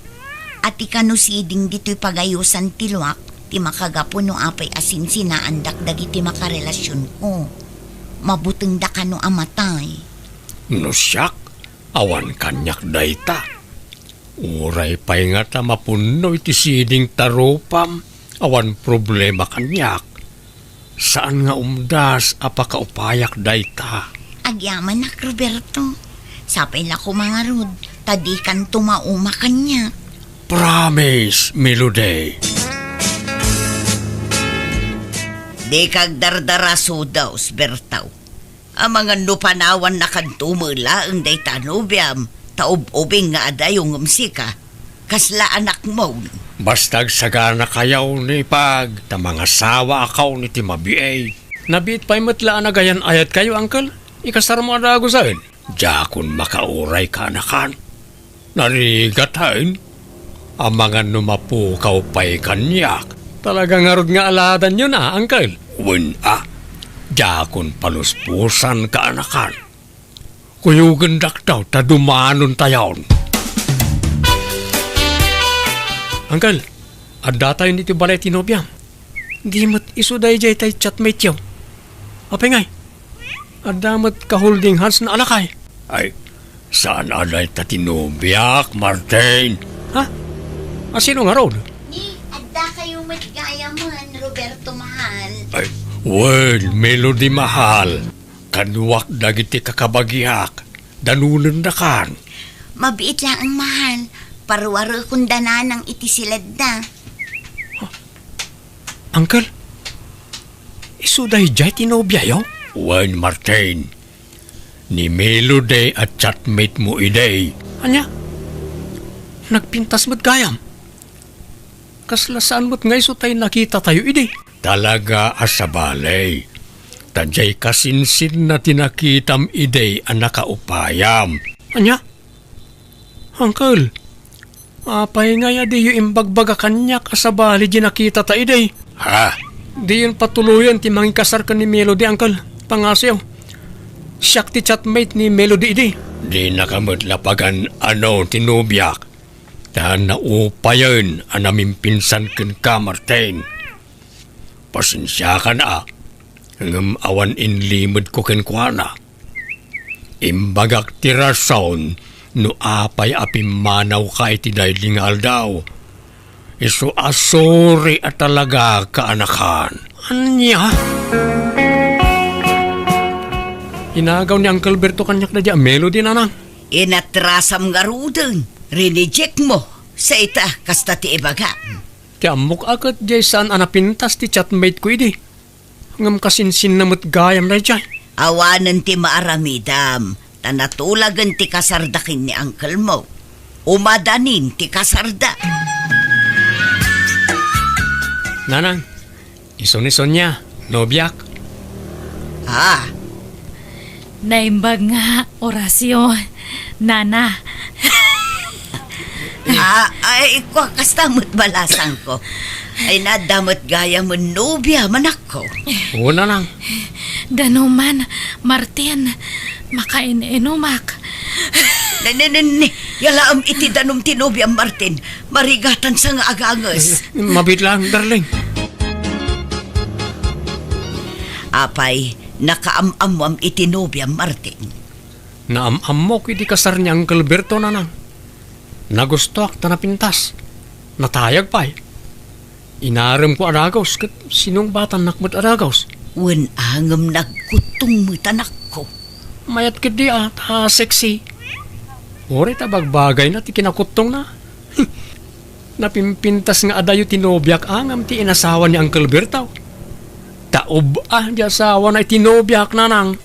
a ti kano siding ditoy pagayosan ti luak ti makagapu no apay a sinsinaandak dagiti makarelasionko. Mabutengda kano a matay. No siak, awan kaniak dayta. Uray pay ngata mapunno iti siding ta rupam, awan problema kaniak. Saan nga umdas a pakaupayak dayta. Agyamanak, Roberto. Sapay la koma ngarud, ta dikanto mauma kaniak. Promise, Melody. Dika agdardara, Sudaw, Bertaw. Amangan no panawannakanto met laeng dayta a nobiam, ta ub-ubing nga adayo ngem sika. Kasla anakmo. Basta agsaganakayo ni Pag, ta mangasawaakayon iti mabiit. Nabiit pay met la a nagayan-ayatkayo, Uncle. Ikasarmo a dagusen. Diakon makauray, kaanakan. Narigat, wen? Amangan no mapukaw pay kaniak. Talaga ngarud nga aladanyo na, Uncle. Wen a, diakon paluspusan, kaanakan. Kuyogendak daw ta dumanontayon. Uncle, addatayon iti balay ti nobiam. Di met isu daydiay tay chatmate-yo. Apay ngay? Adda met ka-holding hands na a lakay. Ay, saan a dayta ti nobiak, Martin. Ha? A, sino ngarud? Ni, addakayo met gayamen, Roberto mahal. Ay, wen, Melody mahal. Kaduak dagiti kakabagiak, danonendakan. Mabiit laeng, mahal. Paruarekon da nanang iti siledda. Uncle, isu daydiay ti nobiayo? Wen, Martin. Ni Melody a chatmate mo idi. Ania? Nagpintas met gayam. Kasla saan met nga isu tay nakitatayo idi? Talaga a sabali. Ta diay kasinsinna ti nakitam idi a nakaupayam. Ania? Uncle, apay ngay a diyo imbagbaga kaniak a sabali diay nakitata idi? Ha? Diyon patuloyen ti mangikasar ken ni Melody, Uncle. Pangasuyo. Siak ti chatmate ni Melody idi. Dinaka met la pagan-ano ti nobiak. Ta naupayen a namimpinsan kenka, Martin. Pasensiakan a, ngem awan inlimedko kenkuana. Imbagak ti rason no apay a pimmanawka iti daydi nga aldaw. Isu a suri a talaga, kaanakan. Ania? Inagaw ni Uncle Berto kaniak daydi a Melody, nanang. Inatrasam ngaruden, rineject mo. Sa ita, kasta ti ibaga. Ti ammok a ket diay saan a napintas ti chatmate ko idi. Ngem kasinsinna met gayam daydiay. Awanen ti maaramidam, ta natulagen ti kasarda ken ni uncle mo. Umadanin ti kasarda. Nanang, isu ni Sonia, nobiak. Ah, Naimbag nga, Horacio, nana. Ah, ay, kua, kasta met balasangko. Ay, nadda met gayamen nobia, manakko. Oo, nanang. Danuman, Martin, makain-inumak. Ne, ne, ne, ne. Yalaem iti danum ti nobiam, Martin. Marigatan sa nga aganges. Eh, mabiit lang, darling. Apay, nakaam-ammoam iti nobiam, Martin? Naam-ammok iti kasar ni Uncle Berto, nanang. Nagustoak ta napintas. Natayag pay. Inaremko a dagus, ket sinungbatannak met a dagus. Wen a ngem nagkuttong met, anakko. Mayat ketdi a, ta sexy. Uray ta bagbagayna ti kinakuttongna. Napimpintas nga adayo ti nobiak a ngem ti inasawa ni Uncle Berto. Ta ub-a di asawana iti nobiak, nanang.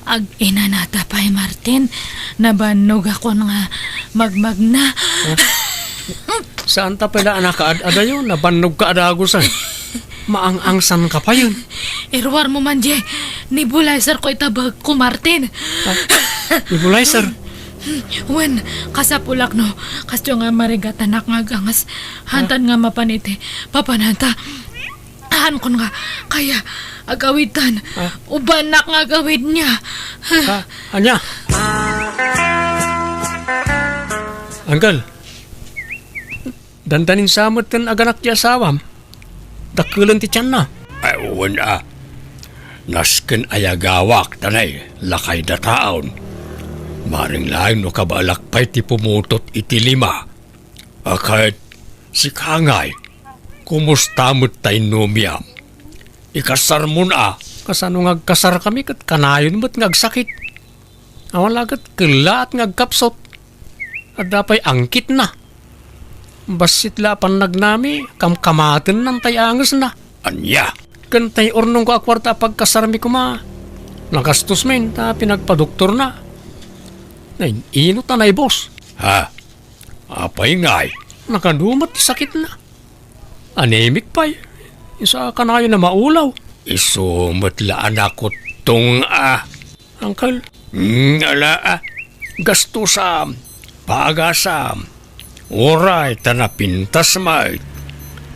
Ag-inanata pay, Martin. Nabannogakon nga magmagna. Huh? Saan ta pala a nakaad-adayo? Nabannogka a dagusan. Maang-angsanka payen. Iruarmo man diay nebulizer ko ita bagko, Martin. Ah, nebulizer? Wen, kasapulak no, kasdiyo nga marigatanak nga aganges. Hantan nga mapan iti papananta. Haankon nga, kaya, agawidtan. Ah. Ubannak nga agawidna. Ah, ania? Uncle, dandanin sa met ken aganak ti asawam. Dakkelen ti tianna. Ay, wen a. Nasken ayagawak, tanay, lakay dataon. Maring laeng no kabaelak pay ti pumutot iti lima. A ket, sika ngay, kumusta met tay nobiam? Ikasarmon a. Kasano nga agkasarkami ket kanayon met nga agsakit? Awan la ket kellaat nga agkapsut. Adda pay angkitna. Bassit la a pannagnami, kamkamatennan tay angesna. Ania? Ken tay urnongko a kuarta a pagkasarmi koma, nagastos met ta pinagpadoktorna. Nay, ino ta naibus? Ha? Apay ngay? Nakadumat ti sakitna. Anemic pay. Isu a kanayon a maulaw. Isu met la a nakuttong a. Uncle? Hmm, ala, ah. Gastusam, pagasam. Uray ta napintas met.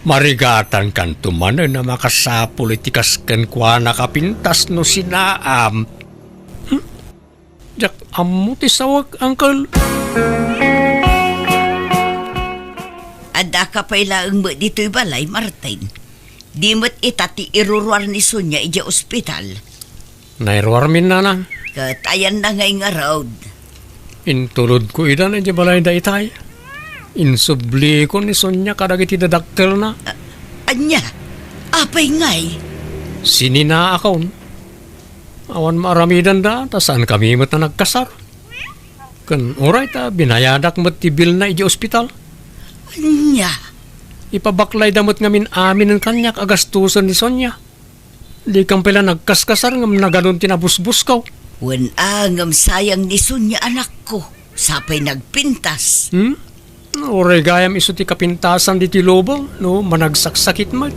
Marigatankanto manen a makasapul iti kas kenkuana a pintas no sinaam. Hmm? Diak ammo ti sawek, Uncle. Addaka pay laeng met ditoy balay, Martin. Di met ita ti iruruar ni Sonia idiay ospital. Nairuarmin, nanang. Ket ayanna ngay ngarud? Intulodko ida idiay balayda itay. Insubliko ni Sonia kadagiti dadakkelna. A-, ania? Apay ngay? Sininaakon. Awan maaramidanda, ta saankami met a nagkasar. Ken uray ta binayadak met ti bilna idiay ospital. Ania? Ipabaklayda met ngamin aminen kaniak a gastusen ni Sonia. Dikam pay la nagkaskasar ngem nagadun ti nabusbusko. Wen a, ngem sayang ni Sonia, anakko. Sapay nagpintas. Hmm? Uray gayam isu ti kapintasan ditoy lubong, no managsaksakit met.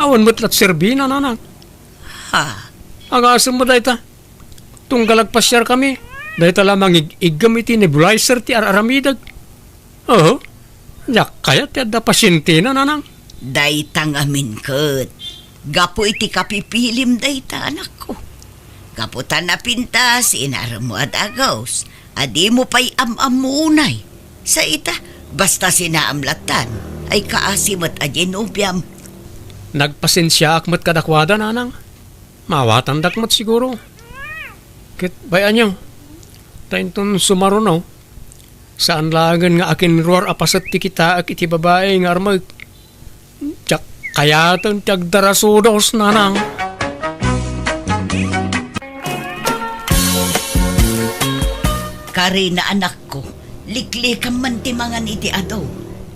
Awan met la ti serbina, nanang. Ha? Agasem met dayta. Tunggal agpasiarkami, dayta la mangig-iggem iti nebulizer ti ar-aramidek. Oho, diak kayat ti adda pasientena, nanang. Dayta ngamin ket gapu iti kapipilim dayta, anakko. Gapu ta napintas, inaremmo a dagus, a dimo pay am-ammo unay. Sa ita, basta sinaam lattan, ay kaasi met a diay nobiam. Nagpasensiaak met kadakuada, nanang. Maawatandak met siguro. Ket bay-anyo, ta inton sumaruno, saan laengen nga akinruar a paset ti kitaek iti babai nga armek. Diak kayaten ti agdarasudos, nanang. Karina, anakko, liklikam man ti mangan iti adu.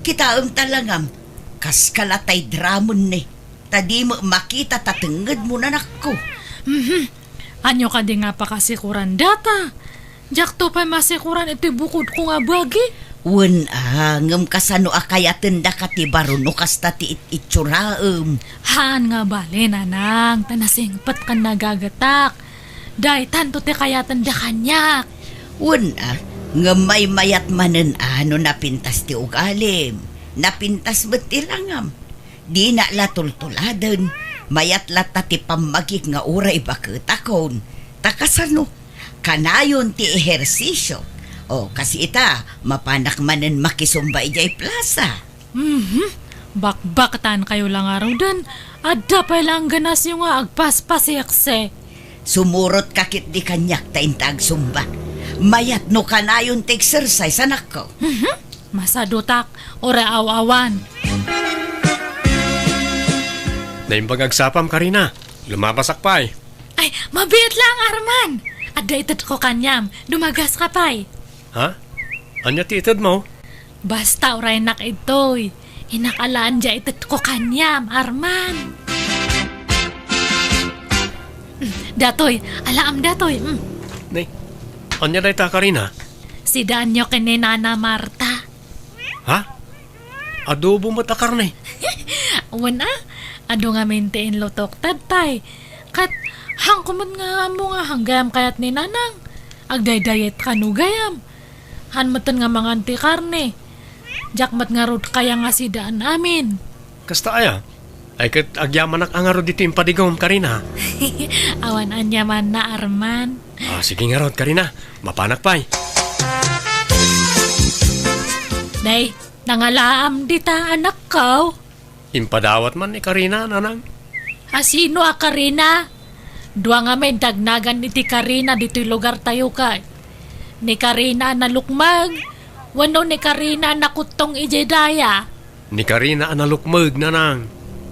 Kitaem ta langam, kas kalatay dramon ni. Ta dimo makita ta tengngedmo, nanakko. Mhm. Ania kadi nga pakasikuran data? Diakto pay masikuran iti bukodko nga bagi. Wen a, ngem kasano a kayatendaka ti baro no kasta ti it-ituraem? Haan nga bale, nanang, ta nasingpet ken nagagetak. Daytanto ti kayatenda kaniak. Wen a, ngem maymayat manen a no napintas ti ugalim. Napintas met ti langam. Dina la tultuladen, mayat latta ti pammagik nga uray baketakon. Ta kasano? Kanayon ti ehersisio. O, kas ita, mapanak manen makisumba idiay plaza. Mhm. Bakbaktankayo la ngaruden, adda pay la angganasyo nga agpaspasiksi. Sumurotka ketdi kaniak ta inta agsumba. Mayat no kanayon ti exercise, anakko. Mhm. Masadutak, uray aw-awan. Naimbag agsapam, Karina. Lumabasak pay. Ay, mabiit lang, Arman. Adda itedko kaniam. Dumagaska pay. Ha? Ania ti itedmo? Basta uraynak idtoy. Innak alaen diay itedko kaniam, Arman. Mm, datoy, alaam datoy. Mm. Nay, ania dayta, Karina? Sidaanyo ken ni Nana Marta. Ha? Adobo met a karne? Wen a, adu ngamin ti inlutok daytay. Ket, haanko met nga ammo nga han gayam kayat ni Nanang. Agdaydayetka no gayam. Han metten nga mangan ti karne. Diak met ngarud kaya nga sidaan amin. Kasta aya? Ay ket agyamanak a ngarud ditoy impadigom, Karina. Awan aniamanna, Arman. Ah, sige ngarud, Karina. Mapanak pay. Nay, nangalaam dita, anakko. Impadawat man ni Karina, Nanang. A sino a Karina? Dua ngamin ti agnagan iti Karina ditoy lugartayo kay. Ni Karina a nalukmeg, wenno ni Karina a nakuttong idiay daya? Ni Karina a nalukmeg, Nanang.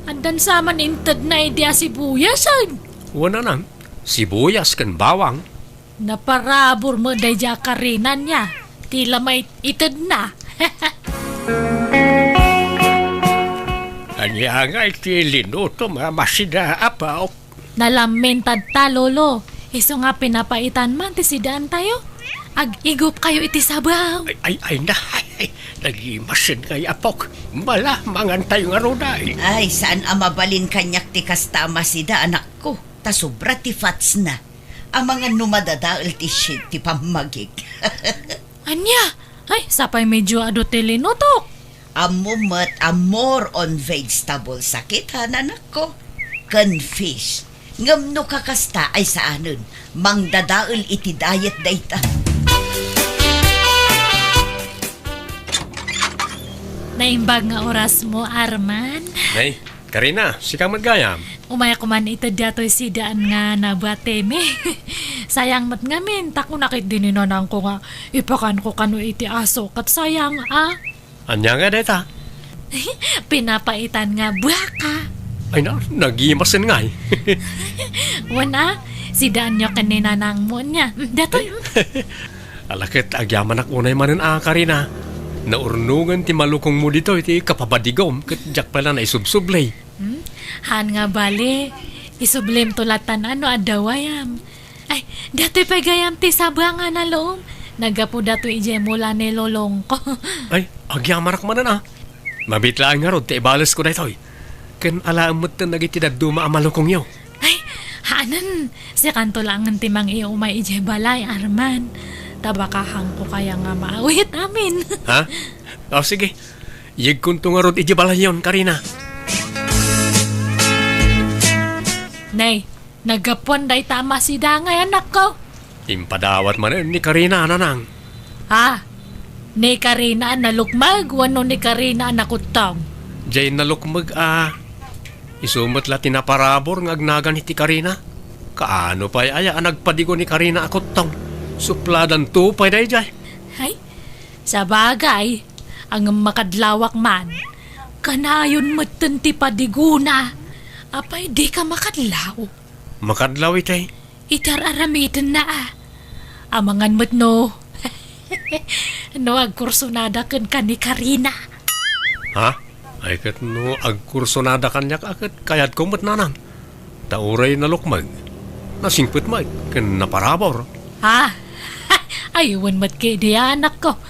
Addan sa man intedna idi a sibuyasen? Wen, Nanang. Sibuyas ken bawang. Naparabur met daydiay a Karina nia. Ti la maitedna. A Ania ngay ti linutom a masida, Apok? Nalamin tatta, Lolo. Isu nga pinapaitan man ti sidaantayo. Ag-igupkayo iti sabaw. Ay, ay, ay, na, ay, ay, nagimasin ngay, Apok. Bala, mangantayo ngarud, ay. Ay, saan a mabalin kaniak ti kasta a masida, anakko. Ta sobra ti fatsna. Amangan no madadael ti sied ti pammagik. Ania? Ay, sapay medyo adu ti linutok. Ammo met a more on vegetables a kita, anakko, ken fish. Ngem no kakasta ay saanen, mangdadael iti diet dayta. Naimbag nga orasmo, Arman. Nay, Karina, sika met gayam. Umayak man ita datoy sidaan nga nabuatemi. Sayang met ngamin, ta kuna ket di ni nanangko nga ipakanko kano iti aso, ket sayang, a. Ania nga dayta? Pinapaitan nga buaka. Ay na, nagimasen ngay. Wen a, sidaanyo ken ni nanangmo nia. Mm, datoy, mm. Ala ket agyamanak unay manen a, Karina. Naurnongen ti malukongmo ditoy ti kapapadigom ket diak pay la naisubsubli. Hmm? Haan nga bale, isublimto latan no adda wayam. Ay, datoy pay gayam ti sabang a nalom. Naggapu datoy idiay mula ni lolongko. Ay, agyamanak manen a. Mabiit laeng ngarud ti ibalesko daytoy. Ken alaem metten dagiti dadduma a malukongyo. Ay, haanen, sikanto laengen ti mangiumay idiay balay, Arman. Ta baka haanko kaya nga maawit amin. Ha? O, sige. Yegkonto ngarud idiay balayyon, Karina. Nay, naggapuan dayta a masida ngay, anakko. Impadawat manen ni Karina, nanang. Ha? Ni Karina a nalukmeg wenno ni Karina a nakuttong? Diay nalukmeg a. Isu met la ti naparabur nga agnagan iti Karina. Kaano pay aya a nagpadigo ni Karina a kuttong? Supladanto pay daydiay. Hay, sabagay, ngem makadlawak man. Kanayon metten ti padigona. Apay, dika makadlaw? Makadlaw itay. Iti ar-aramidenna a. Amangan met no, no agkursonada kenka ni Karina. Ha? Ay, ket no agkursonada kaniak a ket kayatko met, nanang. Ta uray nalukmeg, nasingpet met ken naparabur. Ha? Ay, wen met ketdi, anakko.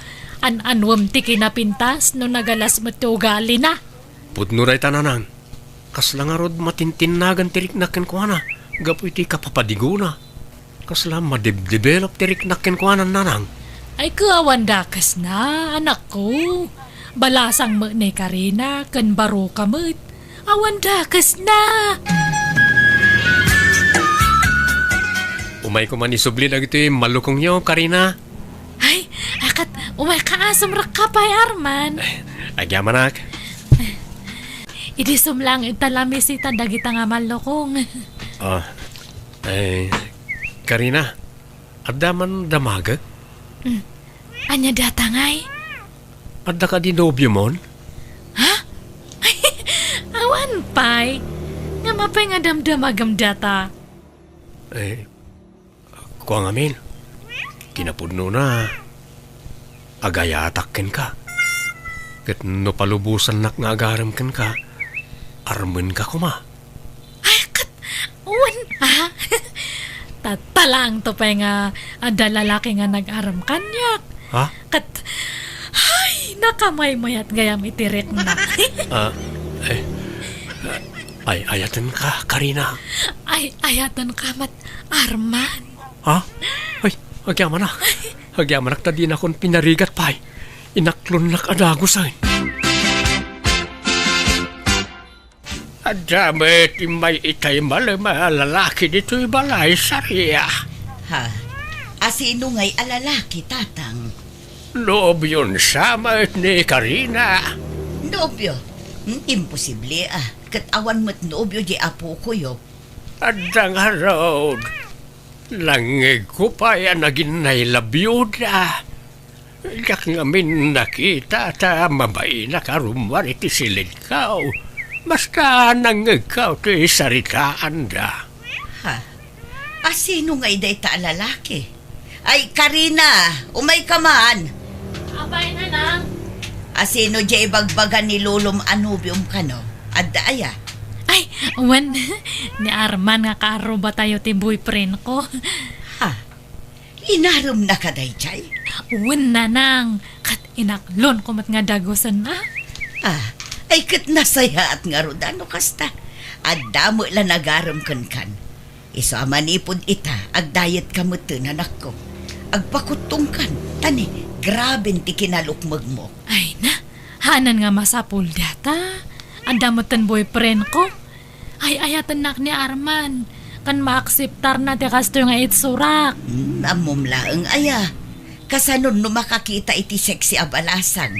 An-anuem ti kinapintas no nagalas met ti ugalina. Pudno dayta, nanang. Kasla ngarud matintinnagan ti riknak kenkuana gapu iti kapapadigona. Kasla madebdevelop ti riknak kenkuana, nanang. Ay, ket awan dakesna, anakko. Balasang met ni Karina ken baroka met. Awan dakesna. Umayko man isubli dagitoy malukongyo, Karina. Ay, a ket, umayka a, sumrekka pay, Arman. Agyamanak. Idi sumlang ita la misita dagita nga malukong. Ah, ay, Karina, adda man damagek? Mm. Ania data ngay? Adda kadi nobiomon? Ha? Awan pay. Ngem apay nga damdamagem data? Eh, Kua ngamin, kinapudnona, agayatak kenka. Ket no palubosannak nga agarem kenka, armenka koma. Ay, ket, wen, a? Tatta laeng to pay nga adda lalaki nga nag-arem kaniak. Ha? Ket, ay, nakamaymayat gayam iti rikna. Ah, eh, ay, ayatenka, Karina. Ay, ayatenka met, Arman. Ha? Ay, agyamanak. Agyamanak ta dinakon pinarigat pay. Inaklonnak a dagusen. Adda met immay itay malem a lalaki ditoy balay, Saria. Ha? Asino ngay a lalaki, Tatang? Nobionsa met ni Karina. Nobio? Hmm, imposible, a. Ket awan met nobio di apokoyo. Adda ngarud. Nangngegko pay a naginnay la biyuda. Diak ngamin nakita ta mabainak a rummuar iti silidko. Basta nangngegko ti saritaanda. Ha? Asino ngay dayta a lalaki? Ay, Karina, umayka man. Apay, nanang? Asino diay ibagbaga ni lolom a nobiom kano? Adda aya? Ay, wen, ni Arman nga kaarrubatayo ti boyfriend ko. Ha? Inaremnaka daydiay? Wen, nanang, ket inaklonko met nga dagusen, a. Ah, ay ket nasayaat ngarud a no kasta. Adda met la nagarem kenkan. Isu a manipud ita, agdayetka metten, anakko. Agpakuttongkan, ta ni, graben ti kinalukmegmo. Ay na, hanan nga masapul dayta. Adda metten boyfriend ko. Ay-ayatennak ni Arman, ken maakseptarna ti kastoy nga itsurak. Hmm, ammom laeng aya. Kasanon no makakita iti sexy a balasang?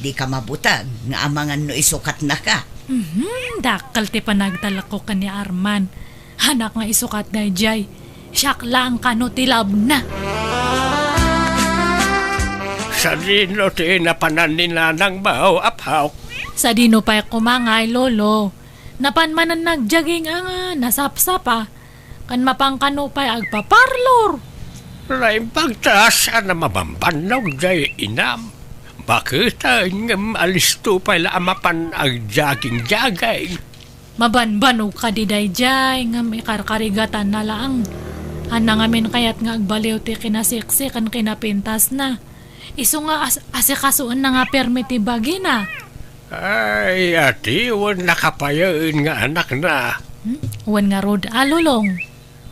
Dika mabuteng nga amangan no isukatnaka. Mhm, dakkel ti panagtalekko ken ni Arman. Hanak nga isukat daydiay. Siak laeng kano ti labna. Sadino ti napanan ni Nanang Bao, Apok? Sadino pay koma ngay, Lolo? Napan manen nagjogging a nga nasapsapa, ken mapan kano pay agpaparlor. Naimbag ta saan a mabambannog jay inam. Baketen ngem alisto pay la a mapan agjogging-jogging. Mabanbanog kadi dayjay, ngem ikarkarigatanna laeng. Haanna ngamin kayat nga agbaliw ti kinaseksi ken kinapintasna. Isu nga as-, asikasoenna nga permi ti bagina. Ay, atiwen nakapayen nga anakna. Hmm? Wen ngarud a, Lolong.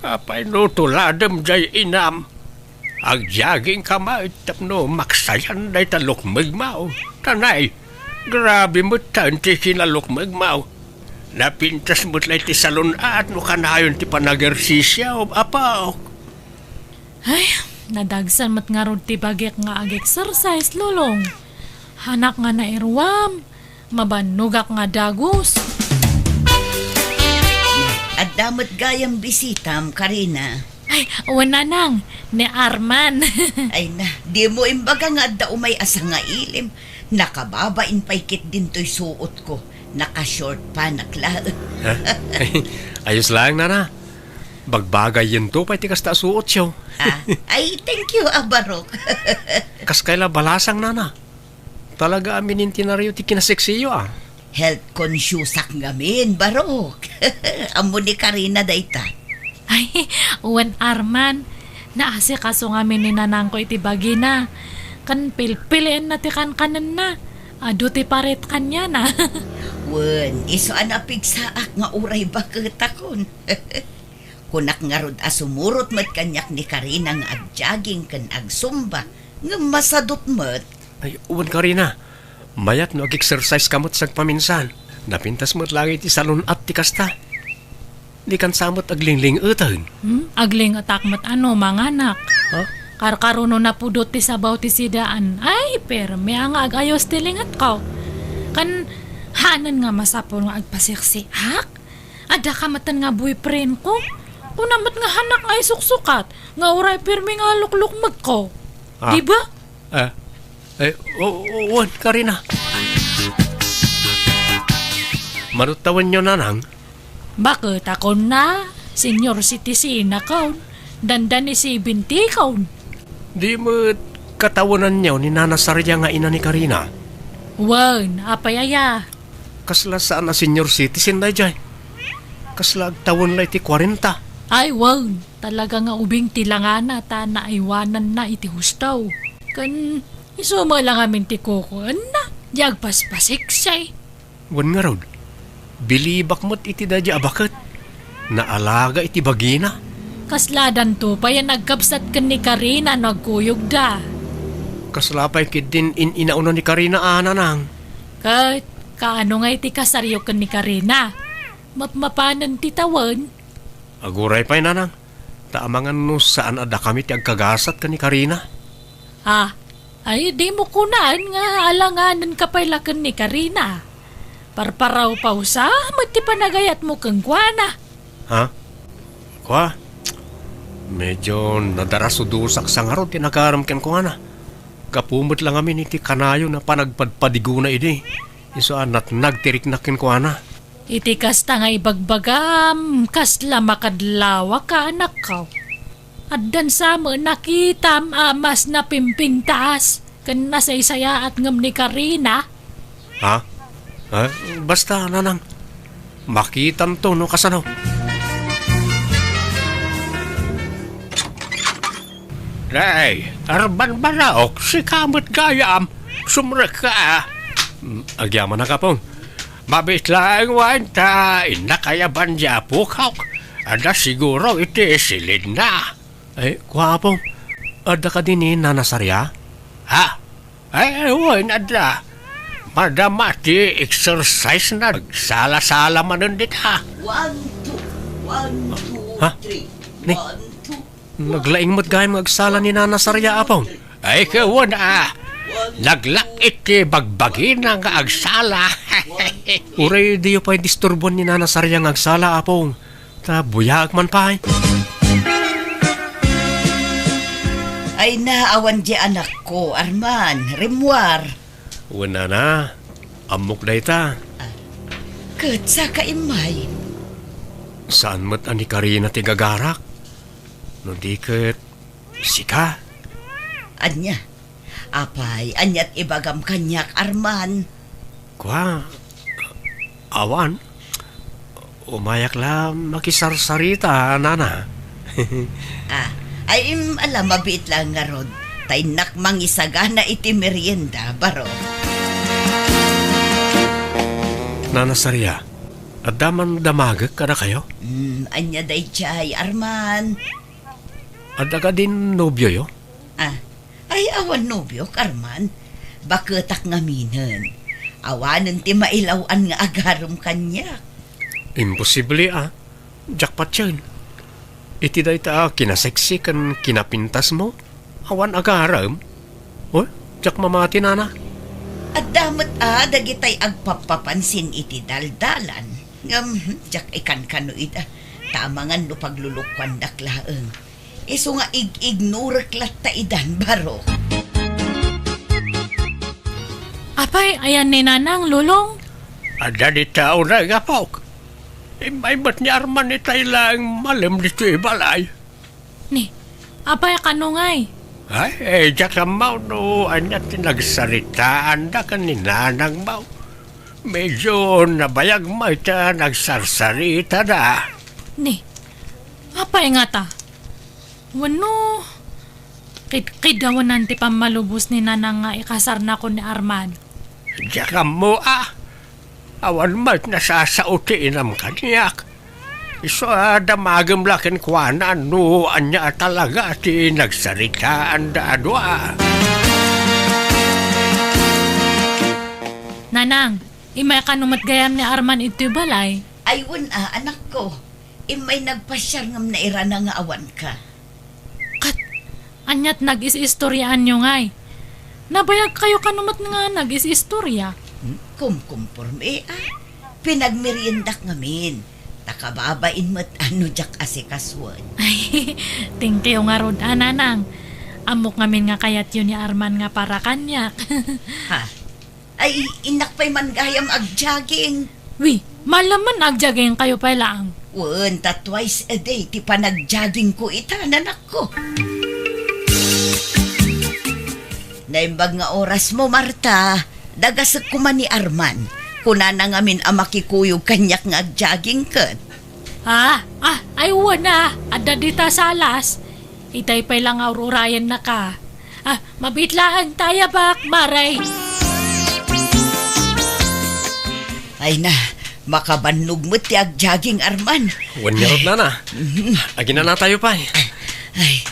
Apay no tuladem jay inam? Agjoggingka met tapno maksayan dayta lukmegmo. Tanay, grabe metten ti kinalukmegmo. Napintas met la iti salun-at no kanayon ti panagersisio, Apok. Ay, nadagsan met ngarud ti bagik nga ag-exercise, Lolong. Hanak nga nairuam, mabannogak nga dagus. Adda met gayam bisitam, Karina. Ay, wen, Nanang, ni Arman. Ay na, dimo imbaga nga adda umay a sangailim. Nakababain pay ketdin toy suotko. Naka-short pants laeng. Ha? Ay, ayos laeng, Nana. Bagbagayenyo pay ti kasta a suotyo. Ah, ay, thank you, a Barok. Kas kayla balasang, Nana. Talaga a minintinaryo ti kinaseksiyo, a. Health consciousak ngamin, Barok. Ammo ni Karina dayta. Ay, wen, Arman, naasikaso ngamin ni nanangko iti bagina. Ken pilpilienna ti kankanenna. Adu ti paret kaniana. Wen, isu a napigsaak nga uray baketakon. Kunak ngarud a sumurot met kaniak ni Karina nga agjogging ken agsumba, ngem masadut met. Ay, wen, Karina, mayat no ag-exercise ka met sagpaminsan. Napintas met laeng iti salun-at ti kasta. Dikan sa met aglingling-eten. Hmm? Agling-etak met ano, manganak. Ha? Karkaro no napudot ti sabaw ti sidaan. Ay, permi a nga agayos ti lingetko. Ken, hanan nga masapul nga agpaseksiak? Adda ka metten nga boyfriend ko. Kuna met nga hanak nga isuksukat, nga uray permi nga luklukmegko. Ah. Di ba? Ah. Eh, o-, o-, wen, Karina. Manut tawenyo, Nanang? Baket a kunana, senior citizen akon, dandani seventy akon. Di met katawenanyo ni Nana Saria nga ina ni Karina? Wen, apay aya? Kasla saan a senior citizen dayjay. Kasla agtawen la iti kuarenta. Ay, wen, talaga nga ubing ti langana ta naaywananna iti husto. Ken isu met la ngamin ti kukuenna, di agpaspaseksi. Wen ngarud, bilibak met iti daydi a baket. Naalaga iti bagina. Kasladanto pay a nagkabsat ken ni Karina no agkuyogda. Kasla pay ketdin in-inauna ni Karina a, Nanang? Ket kaano nga iti kasaryo ken ni Karina? Mapmapanen ti tawen? Aguray pay, Nanang. Ta amangan no saan a dakami ti agkagasat ken ni Karina. Ah, ay, dimo kunaen nga alanganenka pay la ken ni Karina. Parparawpawsa met ti panagayatmo kenkuana. Ha? Kua? Medyo nadarasudosak sa ngarud ti nagarem kenkuana. Gapu met la ngamin iti kanayon a panagpadpadigona idi. Isu a natnag ti riknak kenkuana. Iti kasta nga ibagbagam, kasla makadlawaka, anakko. Addan sa met nakitam a mas napimpintas ken nasaysayaat ngem ni Karina. Ha? Ha? Basta, Nanang, Makitanto no kasano. Nay, Arman Baraok, sika met gayam. Sumrekka. Mm, agyamanak, Apong. Mabiit laeng wen ta innak a yaban ni apok. Adda siguro iti silinna. Ay, kua, Apong. Adda kadi ni Nana Saria? Ha? Ay, wen, adda. Madama ti exercise na. Agsala-sala manen dita. One, two. One, two, Ha? Three. Ni? One, two. Naglaing met gayam nga agsala ni Nana Saria, Apong. Ay, kawan, ah. Naglak iti bagbagina nga agsala. Uray diyo pay disturbuan ni Nana Saria nga agsala, Apong. Ta buyaag man pay. Ay, naawan di anakko, Arman, rimmuar. Wen, Nana, ammok dayta. Ah, ket saka immay. Saan met a ni Karina ti gagarak? No di ket sika? Ania? Apay, aniat ibagam kaniak, Arman? Kua, awan. Umayak la makisarsarita, Nana. Ah, ay, im, ala, mabiit laeng ngarud. Ta innak mangisagana iti merienda, baro. Nana Saria, adda man damagek kadakayo? Hmm, ania daydiay, Arman? Adda kadin nobioyo? Ah, ay, awan nobiok, Arman. Baketak ngaminen. Awanen ti mailaw-an nga agarem kaniak. Imposible, a. Diak patien. Iti dayta a kinaseksi ken kinapintasmo, awan agarem? Oy, diak mamati, Nana. Adda met a dagitay agpappapansin iti daldalan. Ngem, diak ikankano ida. Ta amangan no paglulukuandak laeng. Isu nga ig-ignorek latta idan, baro. Apay, ayan ni Nanang, Lolong? Adda dita unay nga apok. Immay met ni Arman itay laeng malem ditoy balay. Ni, apay a kano ngay? Ay, eh, diak ammo no ania ti nagsaritaanda ken ni Nanang mo. Medyo nabayag met ta nagsarsaritada. Ni, apay ngata? Wenno, kidkidawanan ti pammalubos ni Nanang nga ikasarnakon ni Arman? Diak ammo a. Awan met nasasao ti inam kaniak. Isu a damagem la kenkuana no ania a talaga ti nagsaritaanda a dua. Nanang, immay kano met gayam ni Arman idtoy balay? Ay, wen a, anakko. Immay nagpasiar ngem nairana nga awanka. Ket, aniat nagis-istoriaanyo ngay? Nabayagkayo kano met nga nagis-istoria? Hmm, kumkumporme, a. Pinagmeriendak ngamin. Ta kababain met a no diak asikasuen. Ay, thank you ngarud, a, Nanang. Ammok ngamin nga kayatyo ni Arman nga para kaniak. Ha? Ay, innak pay man gayam agjogging. Wi, malaman agjogging kayo pay laang. Wen, ta twice a day ti panagjogging ko ita, nanakko. Naimbag nga oras mo, Marta. Dagasek koma ni Arman. Kunana ngamin a makikuyog kaniak nga agjogging ket. Ah, ah, ay wen a, adda dita salas. Itay pay la nga ur-urayennaka. Ah, mabiit laeng ta ayabak, Mare. Ay na, makabannog met ti agjogging, Arman. Wen ngarud, Nana. Mhm. Aginanatayo pay. Ay,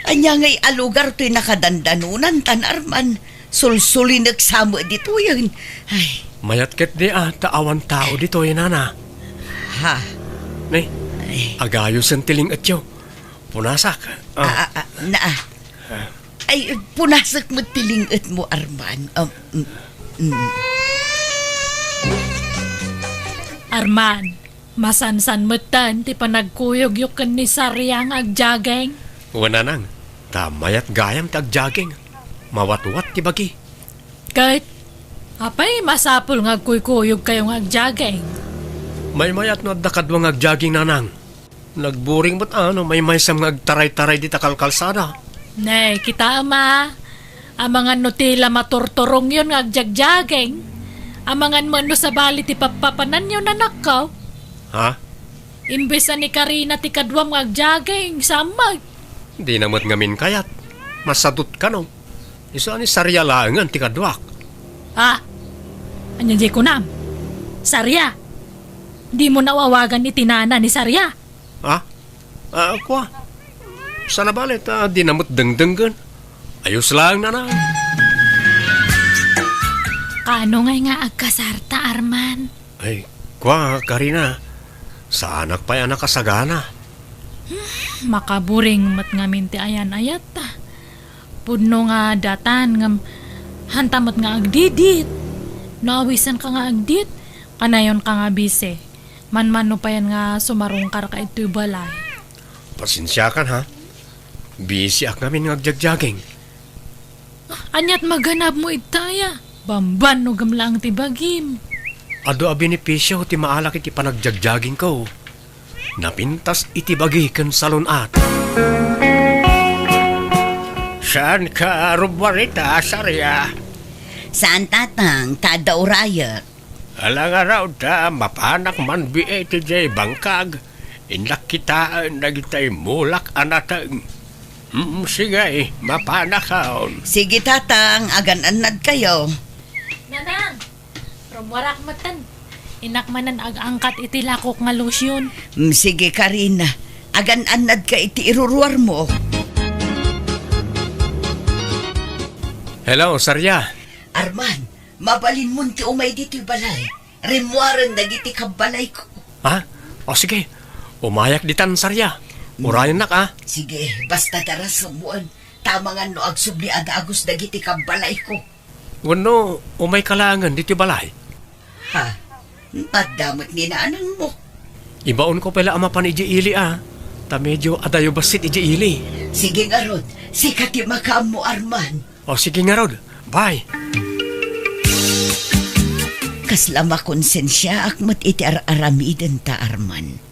ania ngay a lugar toy nakadandanonantan, Arman? Sulsulinek sa met ditoyen. Ay. Mayat ketdi a ta awan tao ditoy, Nana. Ha? Ne, Ay. Agayosen ti ling-etyo. Punasak. Ah. Ah, ah, ah, na, ah. Ah. Ay, punasek met ti ling-etmo, Arman. Um, mm, mm. Arman, masansan metten ti panagkuyogyo ken ni Saria nga agjogging? Wen, Nanang, ta mayat gayam ti agjogging. Mawatwat ti bagi. Ket, apay masapul nga agkuykuyogkayo nga agjogging? Maymayat no adda kadua nga agjogging, Nanang. Nagburing met a no maymaysam nga agtaraytaray dita kalkalsada. Ne, kitaem a. Amangan no ti la maturturongyon nga agjogging. Amangan met no sabali ti pappapananyo, nanakko. Ha? Imbes a ni Karina ti kaduam nga agjogging, samak. Dina met ngamin kayat. Masadut kano. Isu a ni Saria laengen ti kaduak. Ah, ania diay kunam? Saria? Dimo nawawagan iti nana ni Saria? Ha? Ah, kua. Sana bale ta dina met dengdenggen. Ayos laeng, nana. Kaano ngay nga agkasarta, Arman? Ay, kua, Karina. Saanak pay a nakasagana. Makaburing met ngamin ti ayan-ayatta. Pudno nga datan ngem hanta met nga agdidit. No awisenka nga agdit, kanayonka nga bisi. Manmano payen nga sumarungkarka itoy balay. Pasensiakan, ha? Bisiak ngamin nga agjogging. Aniat maganabmo ita aya? Bamban no gem laeng ti bagim. Adu a benepisio ti maalak iti panagjoggingko. Napintas iti bagi ken salun-at. Saanka rummuar ita, Saria? Saan, tatang, ta adda urayek. Ala ngarud ta mapanak manbiit idiay bangkag, innak kitaen dagitay mulak a nateng. Mm, sige, mapanakon. Sige, tatang, agan-annadkayo. Nanang, rummuarak metten. Innak manen ag-angkat iti lakok nga lotion. Mm, sige, Karina. Agan-annadka iti iruruarmo. Hello, Saria. Arman, mabalinmon ti umay ditoy balay. Rimmuaren dagiti kabbalayko. Ha? O sige, umayak ditan, Saria. Urayennak, a. Sige, basta darasem wen. Tamangan no agsubli a dagus dagiti kabbalayko. Wenno, umayka laengen ditoy balay? Ha? Adda met ni nanangmo. Ibaonko pay la a mapan idiay ili, a. Ta medio adayo bassit idiay ili. Sige ngarud, sika ti makaammo, Arman. O, sige ngarud. Bye. Kasla makonsensiaak met iti ar-aramidenta, Arman.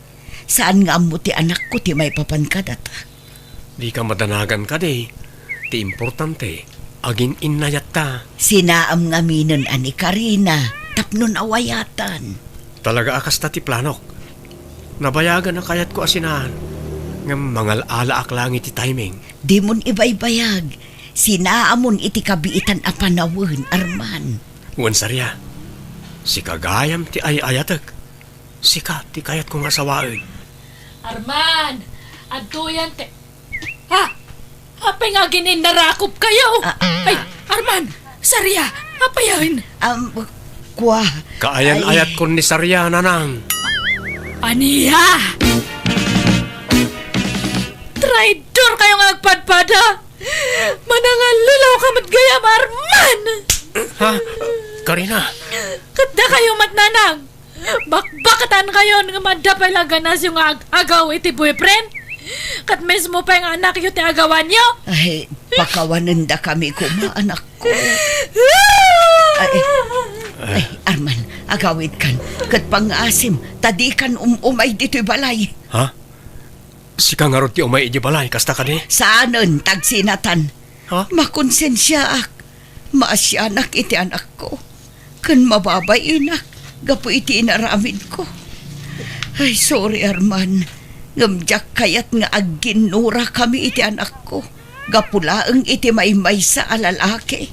Saan nga ammo ti anakko ti maipapan kadata. Dika madanagan kadi. Ti importante, agin-innayatta. Sinaam ngaminen a ni Karina tapno nawayatan. Talaga a kasta ti planok. Nabayagan a kayatko a sinaan, ngem mangal-alaak laeng iti timing. Dimon ibaybayag. Sinaamon iti kabiitan a panawen, Arman. Wen, Saria, sika gayam ti ay-ayatek. Sika ti kayatko nga asawaen. Arman, adtoyan ti, ha? Apay nga agin-innarakopkayo? Ah. Ay, Arman, Saria, apayen? Am, kua. Kaayan-ayatkon ni Saria, nanang. Ania? Traidorkayo nga agpadpada! Manangallilaw ka met gayam, Arman! Ha? Karina? Ket dakayo met, nanang! Bakbakatankayon nga adda pay la ganasyo nga ag-agaw iti boyfriend? Ket mismo pay nga anakyo ti agawanyo? Ay, pakawanendakami koma, anakko. Ay, ay, Arman, agawidkan. Ket pangngaasim, ta dikan um-umay ditoy balay. Ha? Sika ngarud ti umay idiay balay, kasta kadi? Saanen, tagsinatan. Ha? Makonsensiaak. Maasianak iti anakko. Ken mababainak gapu iti inaramidko. Ay, sorry, Arman. Ngem diak kayat nga agginnurakami iti anakko. Gapu laeng iti maymaysa a lalaki.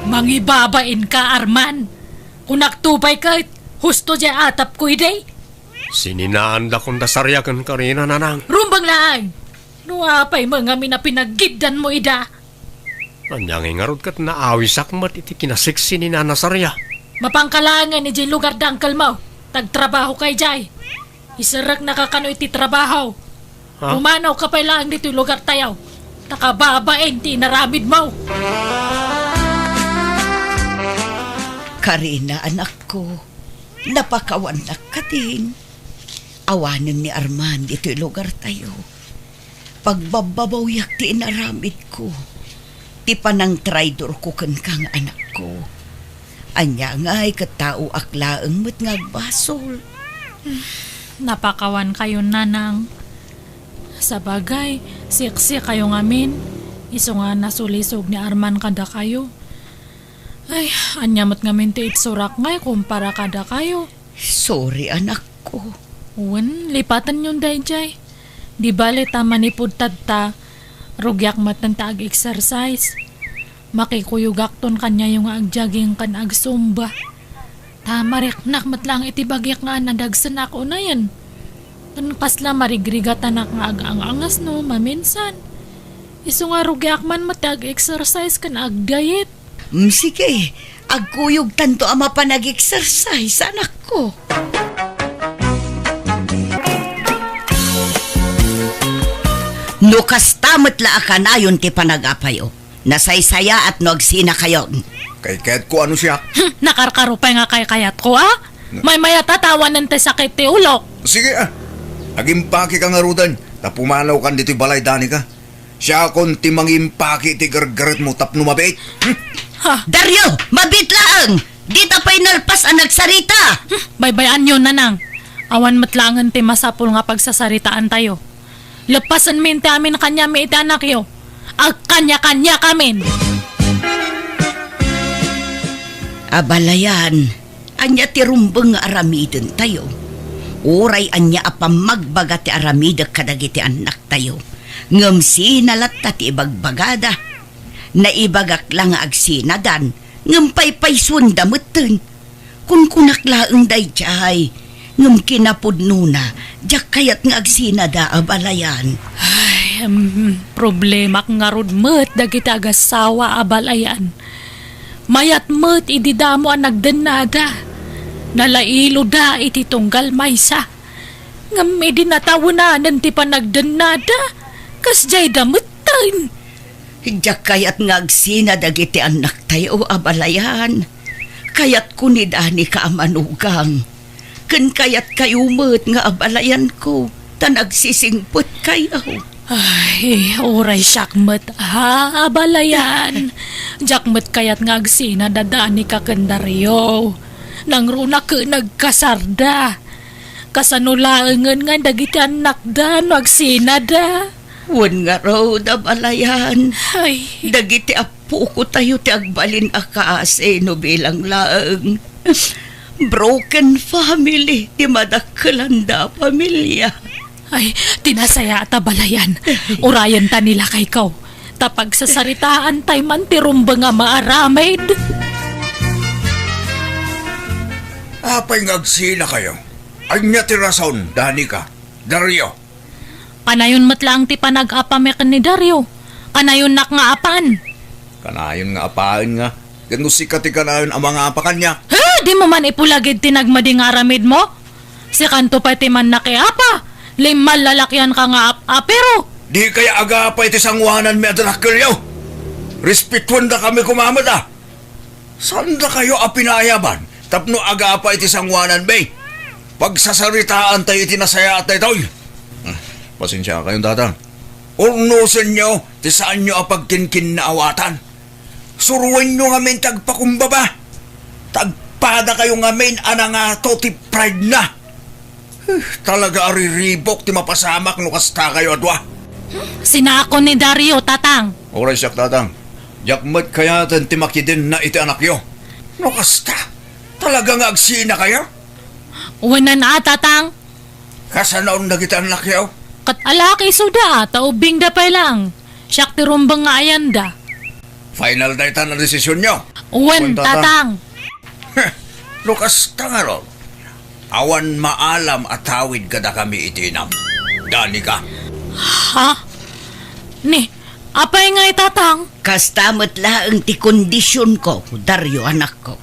Mangibabainka, Arman. Kunakto pay ket, husto diay atapko idi. Sininaandakon da Saria ken Karina, nanang. Rumbeng laeng! No apay met ngamin a pinaggiddanmo ida? Ania ngay ngarud ket naawisak met iti kinaseksi ni Nana Saria? Mapanka laengen idiay lugar da angkelmo. Tagtrabahoka idiay. Iserreknaka kano iti trabaho. Ha? Pumanawka pay laeng ditoy lugartayo. Ta kababain ti inaramidmo. Karina, anakko. Napakawannak kadin. Awanen ni Arman ditoy lugartayo. Pagbabbabawiak ti inaramidko. Ti panangtraidorko kenka nga anakko. Ania ngay ket taoak laeng met nga agbasol. Napakawankayon, nanang. Sabagay, seksikayo ngamin. Isu nga nasulisog ni Arman kadakayo. Ay, ania met ngamin ti itsurak ngay kumpara kadakayo? Sorry, anakko. Wen, lipatenyon daydiay. Di bale ta manipud tatta, rugiak met ta ag-exercise. Makikuyogakton kaniayo nga ag-jogging ken ag-zumba. Ta mariknak met laeng iti bagik nga nadagsenak unayen. Ken kasla marigrigatanak nga agang-angasno maminsan. Isu nga rugiak man met ti ag-exercise ken ag-diet. Mm, sige, agkuyogtanto a mapan ag-exercise, anakko. No kasta met la a kanayon ti panag-apayo, nasaysayaat no agsinakayon. Kaykayatko a no siak. Hmm, nakarkaro pay nga kaykayatko, a? Maymayat a ta awanen ti sakit ti ulok. Sige, a. Agimpakeka ngaruden, ta pumanawkan ditoy balay, Danica. Siakon ti mangimpaki iti gargaretmo tapno mabiit. Hmm? Ha? Dario, mabiit laeng! Dita pay nalpas a nagsarita! Hmm, baybay-anyo, Nanang. Awan met laengen ti masapul nga pagsasaritaantayo. Leppasenmi ti amin kaniami iti anakyo. Agkaniakaniakamin! Abalayan, ania ti rumbeng nga aramidentayo? Uray ania a pammagbaga ti aramidek kadagiti annaktayo, ngem sina latta ti ibagbagada. Naibagak la nga agsinadan, ngem paypaysuenda metten. Kunkunak laeng daydiay, ngem kinapudnona, diak kayat nga agsinada, abalayan. Ay, em, problemak ngarud met dagiti agassawa, abalayan. Mayat met idi damo a nagdennada. Nalailoda iti tunggal maysa. Ngem idi natawenanen ti panagdennada, kasdiayda metten. Diak kayat nga agsina dagiti annaktayo, abalayan. Kayatko ni Danica a manugang. Ken kayatkayo met nga abalayanko, ta nagsisingpetkayo. Ay, uray siak met, ha, abalayan. Diak met kayat nga agsina da Danica ken Dario. Nangruna ket nagkasarda. Kasano laengen nga dagiti annakda no agsinada? Wen ngarud, abalayan. Ay. Dagiti appokotayo ti agbalin a kaasi no bilang laeng. Broken family ti madakkelanda a pamilia. Ay, ti nasayaat, abalayan. Urayenta ni lakayko. Ta pagsasaritaantay man ti rumbeng a maaramid. Apay nga agsinakayo? Ania ti rason, Danica? Dario. Kanayon met laeng ti panag-apami ken ni Dario. Kanayonnak nga apan. Kanayon nga apaen nga. Ket no sika ti kanayon a mangapa kaniak. Ha? Dimo man ipulagid ti nagmadi nga aramidmo? Sikanto pay ti mannakiapa. Limmal lalakianka nga ap-apiro. Dikay agapa iti sangoananmi a dakkelyo. Respetuendakami koma met a. Saandakayo a pinayaban tapno agapa iti sangoananmi? Pagsasaritaantayo iti nasayaat daytoy. Ah, pasensiakayon, Tatang. Urnosenyo ti saanyo a pagkinkinnaawatan. Suroenyo ngamin ti agpakumbaba. Ta agpadakayo ngamin a nangato ti pride na. Eh, talaga a riribuk ti mapasamak no kastakayo a dua. Sinako ni Dario, Tatang. Uray siak, Tatang. Diak met kayaten ti makidenna iti anakyo. No kasta, talaga nga agsinakayo? Wen a, Tatang. Kasanoon dagiti annakyo? Ket alak isuda, ta ubbingda pay laeng. Siak ti rumbeng nga ayanda. Final dayta a desisionyo? Wen, Tatang. Heh, no kasta ngarud, awan maalam a tawid kadakami iti inam. Danica. Ha? Ni, apay ngay, Tatang? Kasta met laeng ti kondisionko, Dario, anakko.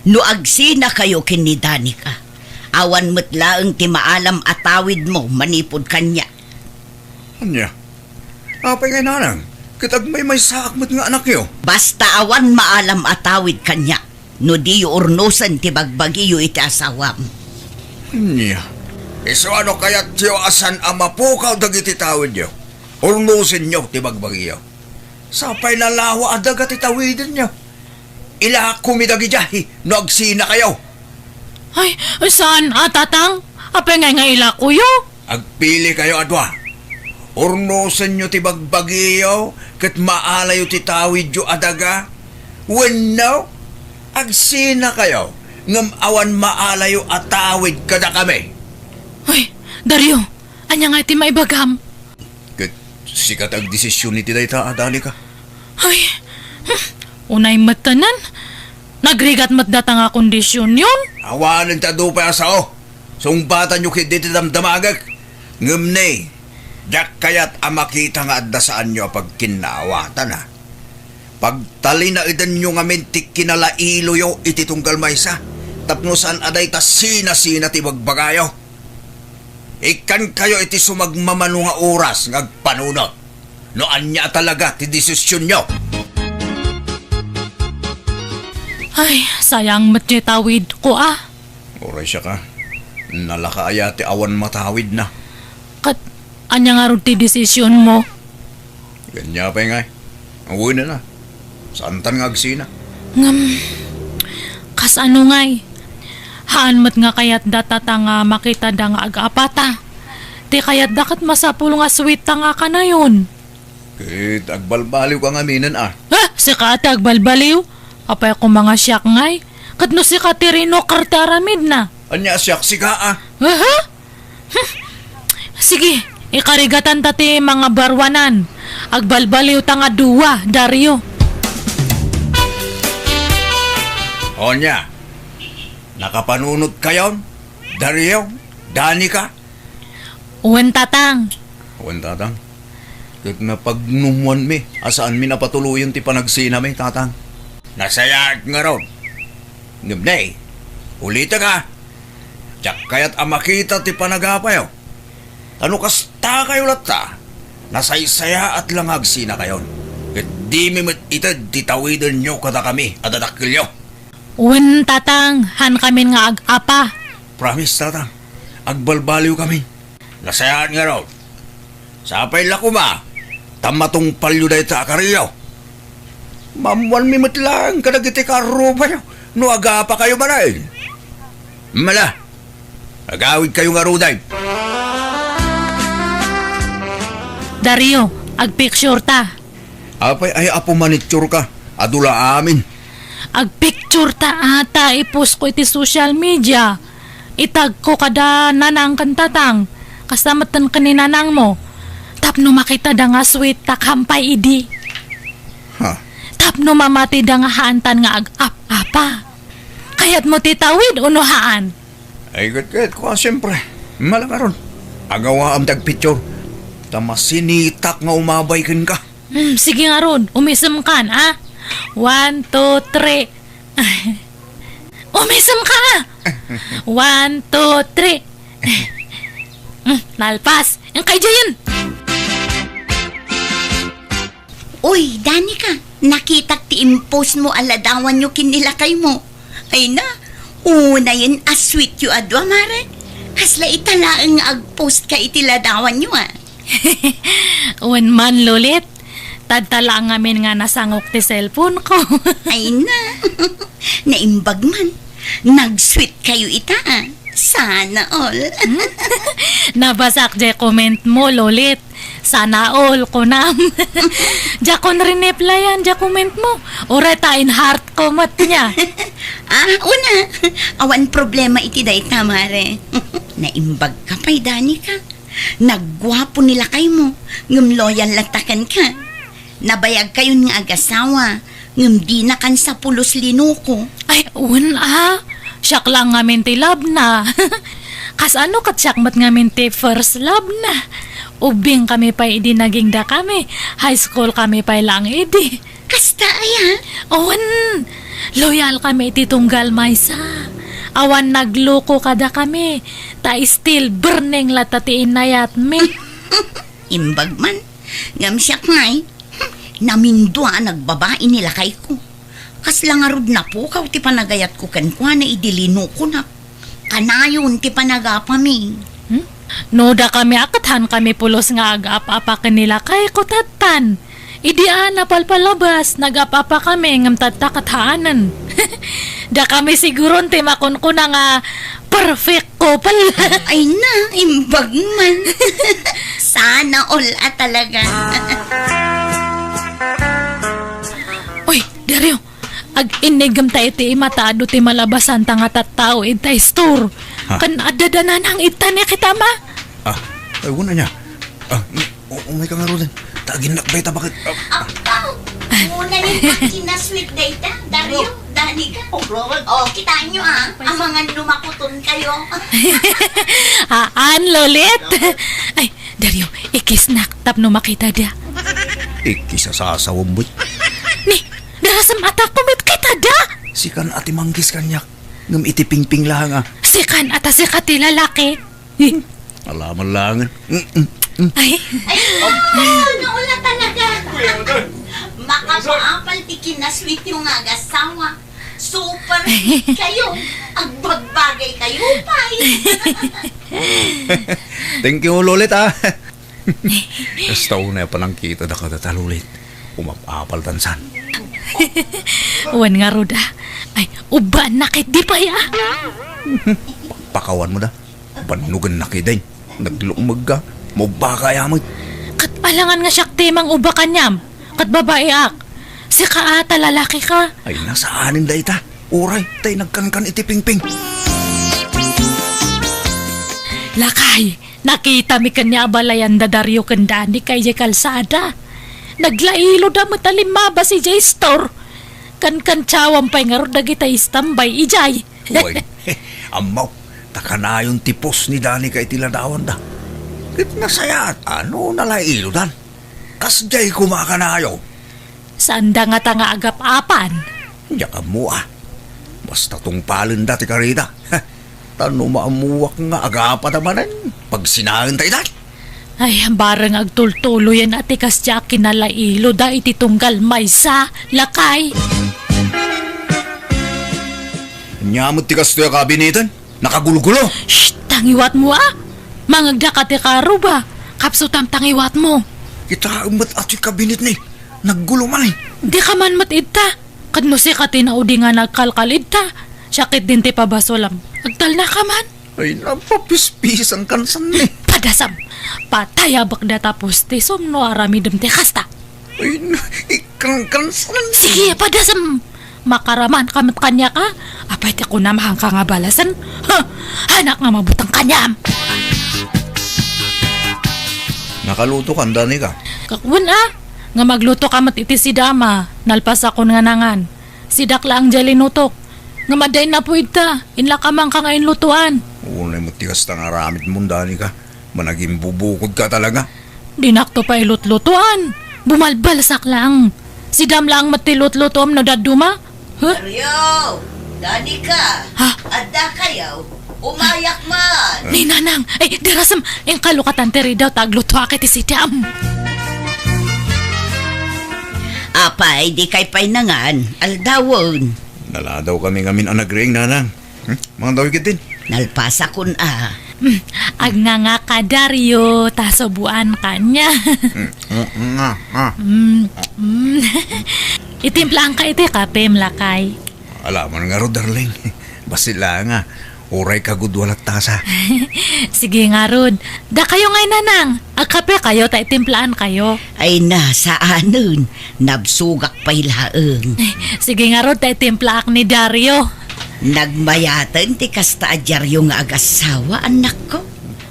No agsinakayo ken ni Danica, awan met laeng ti maalam a tawidmo manipud kaniak. Ania? Apay ngay, Nanang? Ket agmaymaysaak met nga anakyo. Basta awan maalam a tawid kaniak, no diyo urnosen ti bagbagiyo iti asawam. Ania? Isu a no kayatyo a saan a mapukaw dagiti tawidyo, urnosenyo ti bagbagiyo. Sapay nalawa a daga ti tawidenyo. Ilakomi dagidiay no agsinakayo. Ay, saan a, Tatang? Apay ngay nga ilakoyo? Agpilikayo a dua. Urnosenyo ti bagbagiyo ket maalayo ti tawidyo a daga. Wenno, Agsinakayo, ngem awan maalayo a tawid kadakami. Hoy, Dario, ania nga iti maibagam? Ket sika ti agdesisyon iti dayta, Danica. Hoy, hmm, unay met tanan. Nagrigat met data nga kondisionyon. Awanen ti adu pay a sao. Sungbatanyo ketdi ti damdamagek. Ngem ne, diak kayat a makita nga adda saanyo a pagkinnaawatan, a. Pagtalinaedanyo ngamin ti kinalailoyo iti tunggal maysa, tapno saan a dayta sinasina ti bagbagayo. Ikkankayo iti sumagmamano nga oras nga agpanunot. No ania a talaga ti desisionyo. Ay, sayang met ti tawidko, a. Uray siaka, nalaka aya ti awan matawidna? Ket ania ngarud ti desisionmo? Ania pay ngay? Awanen a. Saantan nga agsina. Ngem, kasano ngay? Haan met nga kayatda data nga makitada nga ag-apata. Ti kayatda ket masapul nga sweet ta nga kanayon. Ket agbalbaliwka ngaminen, a. Ha? Sika ti agbalbaliw? Apay koma nga siak ngay? Ket no sika ti rinoker ti aramidna? Ania a siak, sika, a? Aha? Hmm. Sige, ikarigatanta ti mangabaruanan. Agbalbaliwta nga dua, Dario. Onya, nakapanunotkayon, Dario, Danica? Wen, Tatang. Wen, Tatang. Ket napagnumwanmi a saanmi a patuloyen ti panagsinami, Tatang. Nasayaat ngarud. Ngem ne, ulitek, a. Diak kayat a makita ti panagapayo. Ta no kastakayo latta, nasaysayaat la nga agsinakayon. Ket dimi met ited ti tawidenyo kadakami a dadakkelyo. Wen, Tatang, haankamin nga ag-apa. Promise, Tatang. Agbalbaliwkami. Nasayaat ngarud. Sapay la koma, ta matungpalyo dayta a kariyo. Maammoanmi met laeng kadagiti karrubayo no agapakayo manen. Mala, agawidkayo ngaruden. Dario, agpicture ta. Apay ay apo manicure ka? Adu la amin. Agpicture ta a ta ipost ko iti social media. Itag ko kada nanang ken tatang. Kasta met ken ni nanangmo. Tapno makitada nga sweet ta kampay idi. Ha? Tapno mamatida nga haantan nga ag-ap-apa. Kayatmo ti tawid uno haan? Ay, ket, ket, kua, siyempre. Mala ngarud. Agawaam ti agpicture. Ta masinitak nga umabay kenka. Hmm, sige ngarud, umisemkan, a? One, two, three. Umisemka, a? One, two, three. Hmm, nalpas. Inkay diayen. Uy, Danica, nakitak ti impost mo a ladawanyo ken ni lakaymo. Ay na, unayen a sweet yo a dua, mare. Kasla ita laeng nga agpost ka iti ladawanyo, a. Wen man, Lolit. Tadta la ngamin nga nasangok ti cellphone ko. Ay na. Naimbag man. Nag-sweet kayo ita, a. Sana all. Nabasak jay comment mo, Lolit. Sana all, kunam. Diakon rineplyan jay comment mo. Uray ta in-heart ko met nia. A, una. Awan problema iti dayta, mare. Naimbag ka pay, Danica. Nagguapo ni lakaymo, ngem loyal latta kenka. Nabayagkayon nga agasawa, ngem dinakan sa pulos linuko. Ay, wen a. Siak la ngamin ti love na. Kasano ket siak met ngamin ti first love na? Ubbingkami pay idi nagingdakami. High school kami pay laeng idi. Kasta aya? Wen, loyal kami iti tunggal maysa. Awan nagluko kadakami, ta still burning latta ti inayatmi. Imbag man, ngem siak ngay, namindua a nagbabai ni lakayko. Kasla ngarud napukaw ti panagayatko kenkuana idi linukonak. Kanayon ti panagapami. Hmm? No dakami a ket haankami pulos nga ag-ap-apa ken ni lakayko, tattan. Idi a napalpalabas, nag-ap-apa kami ngem tatta ket haanen. Dakami siguron ti makunkuna nga perfect couple. Ay na, imbag man. Sana all a talaga. Uy, Dario, Ag-innigem ta iti imata adu ti malabasanta nga tattao ita store. Ha? Kan adda da nanang ita ne kita ma? Ah, ay, wala niya. Ah, u-, umay ka nga, Roland. Taginnak ba ita bakit? Ah, Apaw! Muna yung kinasweet dayta, Dario, Danica. Oh, Roland. Oh, kitaan nyo, ah. Amangan lumakuton kayo. Haan, Lolit. Ay, Dario, ikisnak tapno makita da. Ikis a sasawem, boy. Ni, darasem ata kumitkita da. Sikan a ti manggis kaniak. Ngem iti pingping laeng a. Sikan ata sika ti lalaki. Alaman laengen. Mm, mm, mm. Ay. Ay, naula talaga. Makapaapal ti kinasweet yung nga agasawa. Super kayo. Agbagbagay kayo, pay. Thank you, Lolit, ah. Kasta unay a panangkita da kadata, Lolit. Umapapal tansan. Wen nga, Roda. Ay, ubbaan na ket di pay, ah. Pakawan mo da. Bannugen na kidin. Naglungmeg ka. Mubba ka yamet. Ket alangan nga siak ti mangubba kaniam. Ket babaeak. Sika ata lalaki ka. Ay, nasaanen dayta. Uray, tay nagkankan iti pingping. Lakay, nakita mi kaniak a balayan da Dario ken Danica idiay kalsada. Naglailo da met a limmabas idiay store. Kankantiawan pay ngarud dagiti istambay idiay. Uy, ammo, ta kanayon ti pos ni Danica iti ladawanda. Ket nasayaat, ano, nalailodan. Kasdiay koma a kanayon. Saanda ngata nga agap-apan. Diak ammo, ah. Basta tungpalenda ti karida. Ta no maammuak nga agapada manen, pagsinaen ta ita. Ay, bareng agtultuloyen a ti kasdiay a kinalailoda iti tunggal maysa, lakay. Ania met ti kastoy a kabineten? Nakagulgulo. Shh! Tangiwat mo, ah! Mangagda ka ti karuba. Kapsutam tangiwat mo. Kitaem met a ti kabinet ni. Naggulo man, eh. Di ka man met idta. Ket no sika ti naudi nga nagkalkal idta, siak ketdin ti pabasolam. Agtalna ka man. Ay, napapispisan kansan ni. Padasam! Patayabek data postisom no aramidem ti kasta. Ay, na, ikangkansan ni. Sige, padasam! Makaraman ka met kaniak, a? Apay ti kunam, haanka nga balasen? Ha? Haanak nga mabuteng kaniam! Nakaluto kan, Danica? Wen, a? Nga magluto ka met iti sidam a, nalpasakon nga nangan. Sidak laeng diay linutok. Ngem adda innapuy idta, inlakamanka nga inlutoan. Unay met ti kasta nga aramidmon, Danica. Managimbubukod ka talaga. Dinakto pay lutlutoan. Bumalbalsak laeng. Sidam laeng met ti lutlutoam no dadduma. Huh? Dario! Danica! Ha? Adda kayo? Umayak man! Ni Nanang! Ay, darasem! Inka lukatan ti ridaw ta aglutoak iti sidam. Apay, di kay pay nangan, aldawen. Naladaw kami ngamin a nagriing, Nanang. Hmm? Mangdaw ikit din. Nalpasakon a. Hmm, agnganga ka, Dario, ta subuan kaniak. Hmm, hmm, nga, ah. Hmm, hmm. Itimplaanka iti kape, lakay. Alaman ngarud, darling. Bassit laeng a. Uray kagudua latta sa. Sige ngarud. Dakayo ngay, Nanang. Agkape kayo ta itimplaankayo. Ay na, saanen. Nabsogak pay laeng. Sige ngarud ta itimplaak ni Dario. Nagmayaten ti kasta a diario nga agassawa, annakko.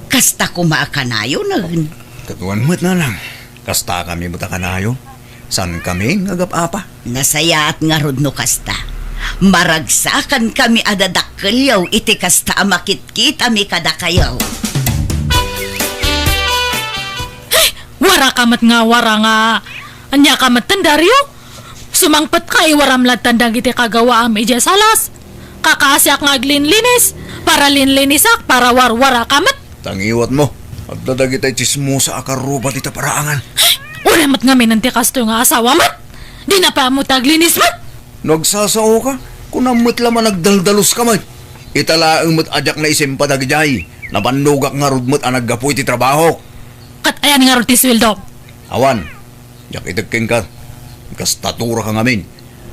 Kasta koma a kanayonen. Kaduan met, Nanang. Kasta kami met a kanayon. Saan kami nga agap-apa? Nasayaat ngarud no kasta. Maragsakan kami a dadakkelyo iti kasta a makitkitami kadakayo. Ay, wara ka met nga wara nga. Ania ka met, Dario? Sumangpet ka, iwaram lattan dagiti kagawaam idiay salas. Kakaasiak nga aglinlinis, para linlinisak, para warwara ka met. Tangiwat mo, adda dagiti tsismosa a karuba dita paraangan. Uray met ngamin ti kastoy nga asawa met. Di na pay ammo ti aglinis met. No agsasao ka, kunam met la man agdaldalus ka met. Ita laeng met a diak naisimpa dagidiay. Nabannogak ngarud met a naggapu iti trabahok. Ket ayan ngarud ti sueldo? Awan. Diak itek kenka. Gastatura ka ngamin.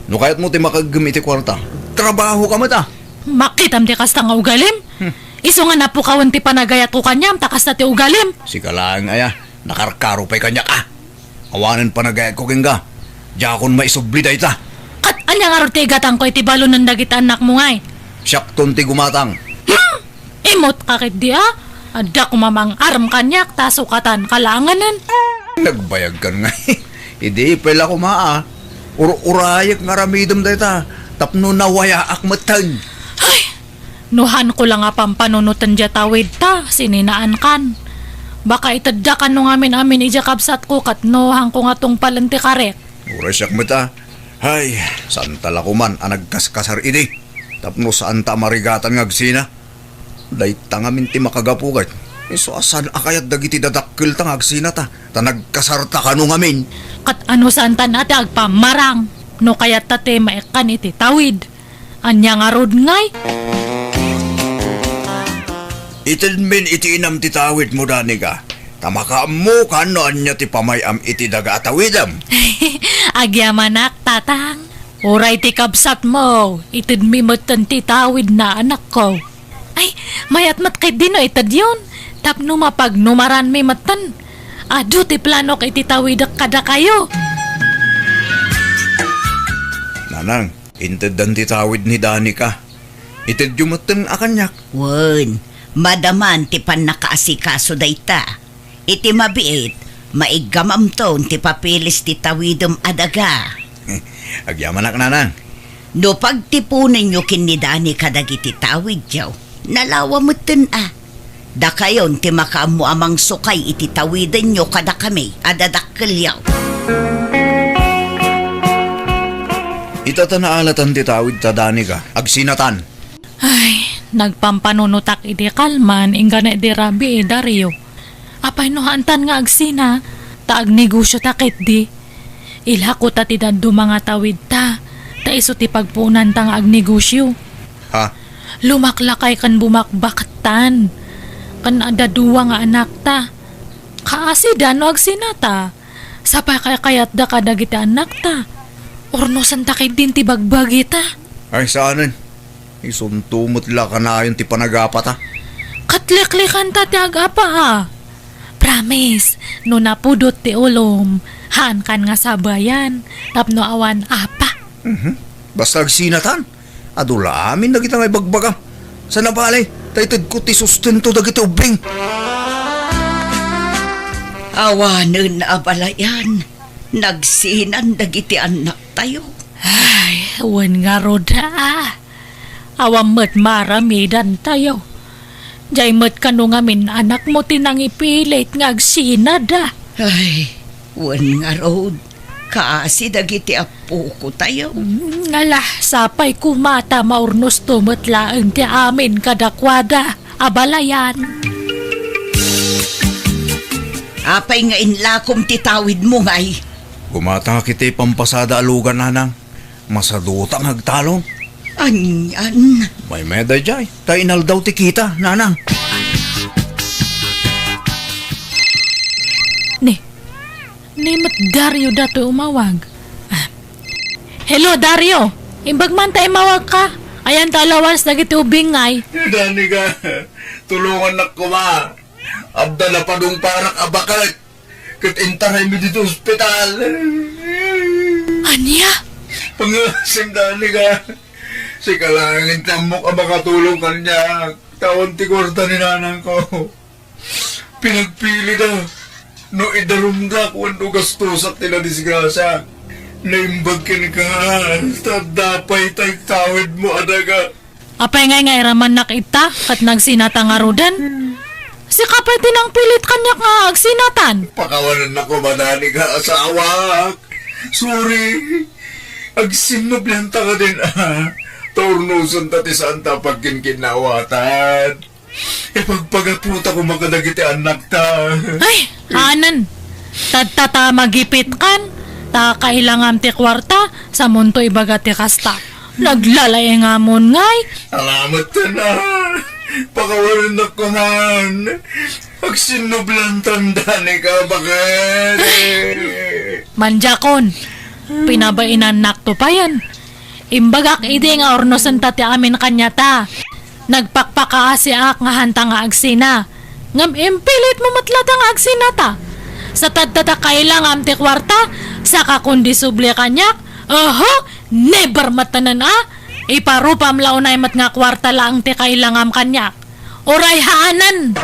No kayatmo ti makaeggem iti kuarta, trabaho ka met a. Makitam ti kasta nga ugalim? Hmm. Isu nga napukawen ti panagayatko kaniam ta kasta ti ugalim. Sika laeng aya, nakarkaro pay kaniak a. Awanen panagayatko kenka. Diakon maisubli dayta. Ket Ania ngarud ti igatangko iti balonen dagiti annakmo ngay? Siakton ti gumatang. Hmm! Imut ka ketdi a? Adda koma mang-arem kaniak ta sukatan ka laengen. Nagbayagkan ngay. Idi pay la koma a. Ur-urayek nga aramidem dayta tapno nawayaak metten. Ay! No hanko la nga pampanunoten diay tawidta, sininaankan. Baka itedda kano ngamin-amin idiay kabsatko ket no hanko nga tungpalen ti karik. Uray siak met a. Ay, saanta la koman a nagkaskasar idi. Tapno saanta a marigatan nga agsina. Dayta ngamin ti makagapu ket isu a saan a kayat dagiti dadakkelta nga agsinata, ta nagkasarta kano ngamin. Ket ano saantan a ti agpammarang no kayatta ti maikkan iti tawid? Ania ngarud ngay? Itedmin iti inam ti tawidmo, Danica, ta makaammokan no ania ti pamay-am iti daga a tawidem. Agyamanak, Tatang. Uray ti kabsatmo, itedmi metten ti tawidna, anakko. Ay, mayat met ketdi no itedyon, tapno mapagnumaranmi metten. Adu ti planok iti tawidek kadakayo. Nanang, inteddan ti tawid ni Danica. Itedyo metten a kaniak. Wen, madaman ti pannakaasikaso dayta. Iti mabiit, maiggamamton ti papilis ti tawidem a daga. Agyamanak, Nanang. No pagtiponenyo ken ni Danica dagiti tawidyo, nalawa metten a. Dakayon ti makaammo a mangsukay iti tawidenyo kadakami a dadakkelyo. Ita ta naalatan ti tawidta, Danica. Agsinatan. Ay, nagpampanunotak idi kalman, inggana idi rabii, Dario. Apay no haantan nga agsina, ta agnegosiota ketdi. Ilako ta ti dadduma nga tawidta, ta isu ti pagpuonanta nga agnegosio. Ha? Lumaklakay ken bumakbaktan, ken adda dua nga anakta. Kaasida no agsinata. Sapay kaykayatda kadagiti annakta. Urnosenta ketdin ti bagbagita. Ay, saanen. Isunto met la kanayon ti panagapata. Ket liklikanta ti agapa a. Promise, no napudot ti ulom, haankan nga sabayan, tapno awan apa. Mhm. Basta agsinatan, adu la amin dagita nga ibagbagam. Saan a bale, ta itedko ti sustento dagiti ubbing. Awanen, abalayan, nagsinan dagiti annaktayo. Ay, wen ngarud a. Awan met maaramidantayo. Diay met kano ngamin anakmo ti nangipilit nga agsinada. Ay, wen ngarud, kaasi dagiti appokotayo. Mm, ala, sapay koma ta maurnosto met laeng ti amin kadakuada, abalayan. Apay nga inlakom ti tawidmo, ngay? Gumatangak iti pampasada a lugan, nanang. Masaduta nga agtalon. Anian? Maymayat daydiay, ta inaldaw ti kita, nanang. Ni, ni met Dario datoy umawag. Ah. Hello, Dario. Imbag man ta imawag ka. Ayan ta alawas dagiti ubing ngay. Danica, tulongannak koma. Adda napadungparak a baket. Ket intaraymi ditoy ospital. Ania? Pangaasim, Danica. Sika laeng ti ammok a makatulong kaniak. Ta awan ti kuarta ni nanangko. Pinagpilida no idarumdak wenno gastosak ti nadisgrasiaak. Naimbag kenka, ta adda pay ti tawidmo a daga. Apay ngay nga iramannak ita ket nagsinata ngaruden? Sika pay ti nangpilit kaniak nga agsinatan. Pakawanennak koma, Danica, asawak. Sorry. Agsinnublanta kadin a. Ta urnosenta ti saanta a pagkinkinnawatan. Ipagpagapota koma kadagiti annakta. Ay, anen. Tadta ta magipitkan, ta kailangam ti kuarta, samonto ibaga ti kasta. Naglalaengamon ngay. Salamat, tana. Pakawanennak koman. Agsinnublantan, Danica, baket. Manjakon, pinabainannakto payen. Imbagak idi nga urnosenta ti amin kaniata. Nagpakpakaasiak nga hanta nga agsina. Ngem impilitmo met latta nga agsinata. Sa tadta ta kailangam ti kuarta, saka kon disubli kaniak, oho, Never met tanan, a? Iparupam la unay met nga kuarta laeng ti kailangam kaniak. Uray haanan!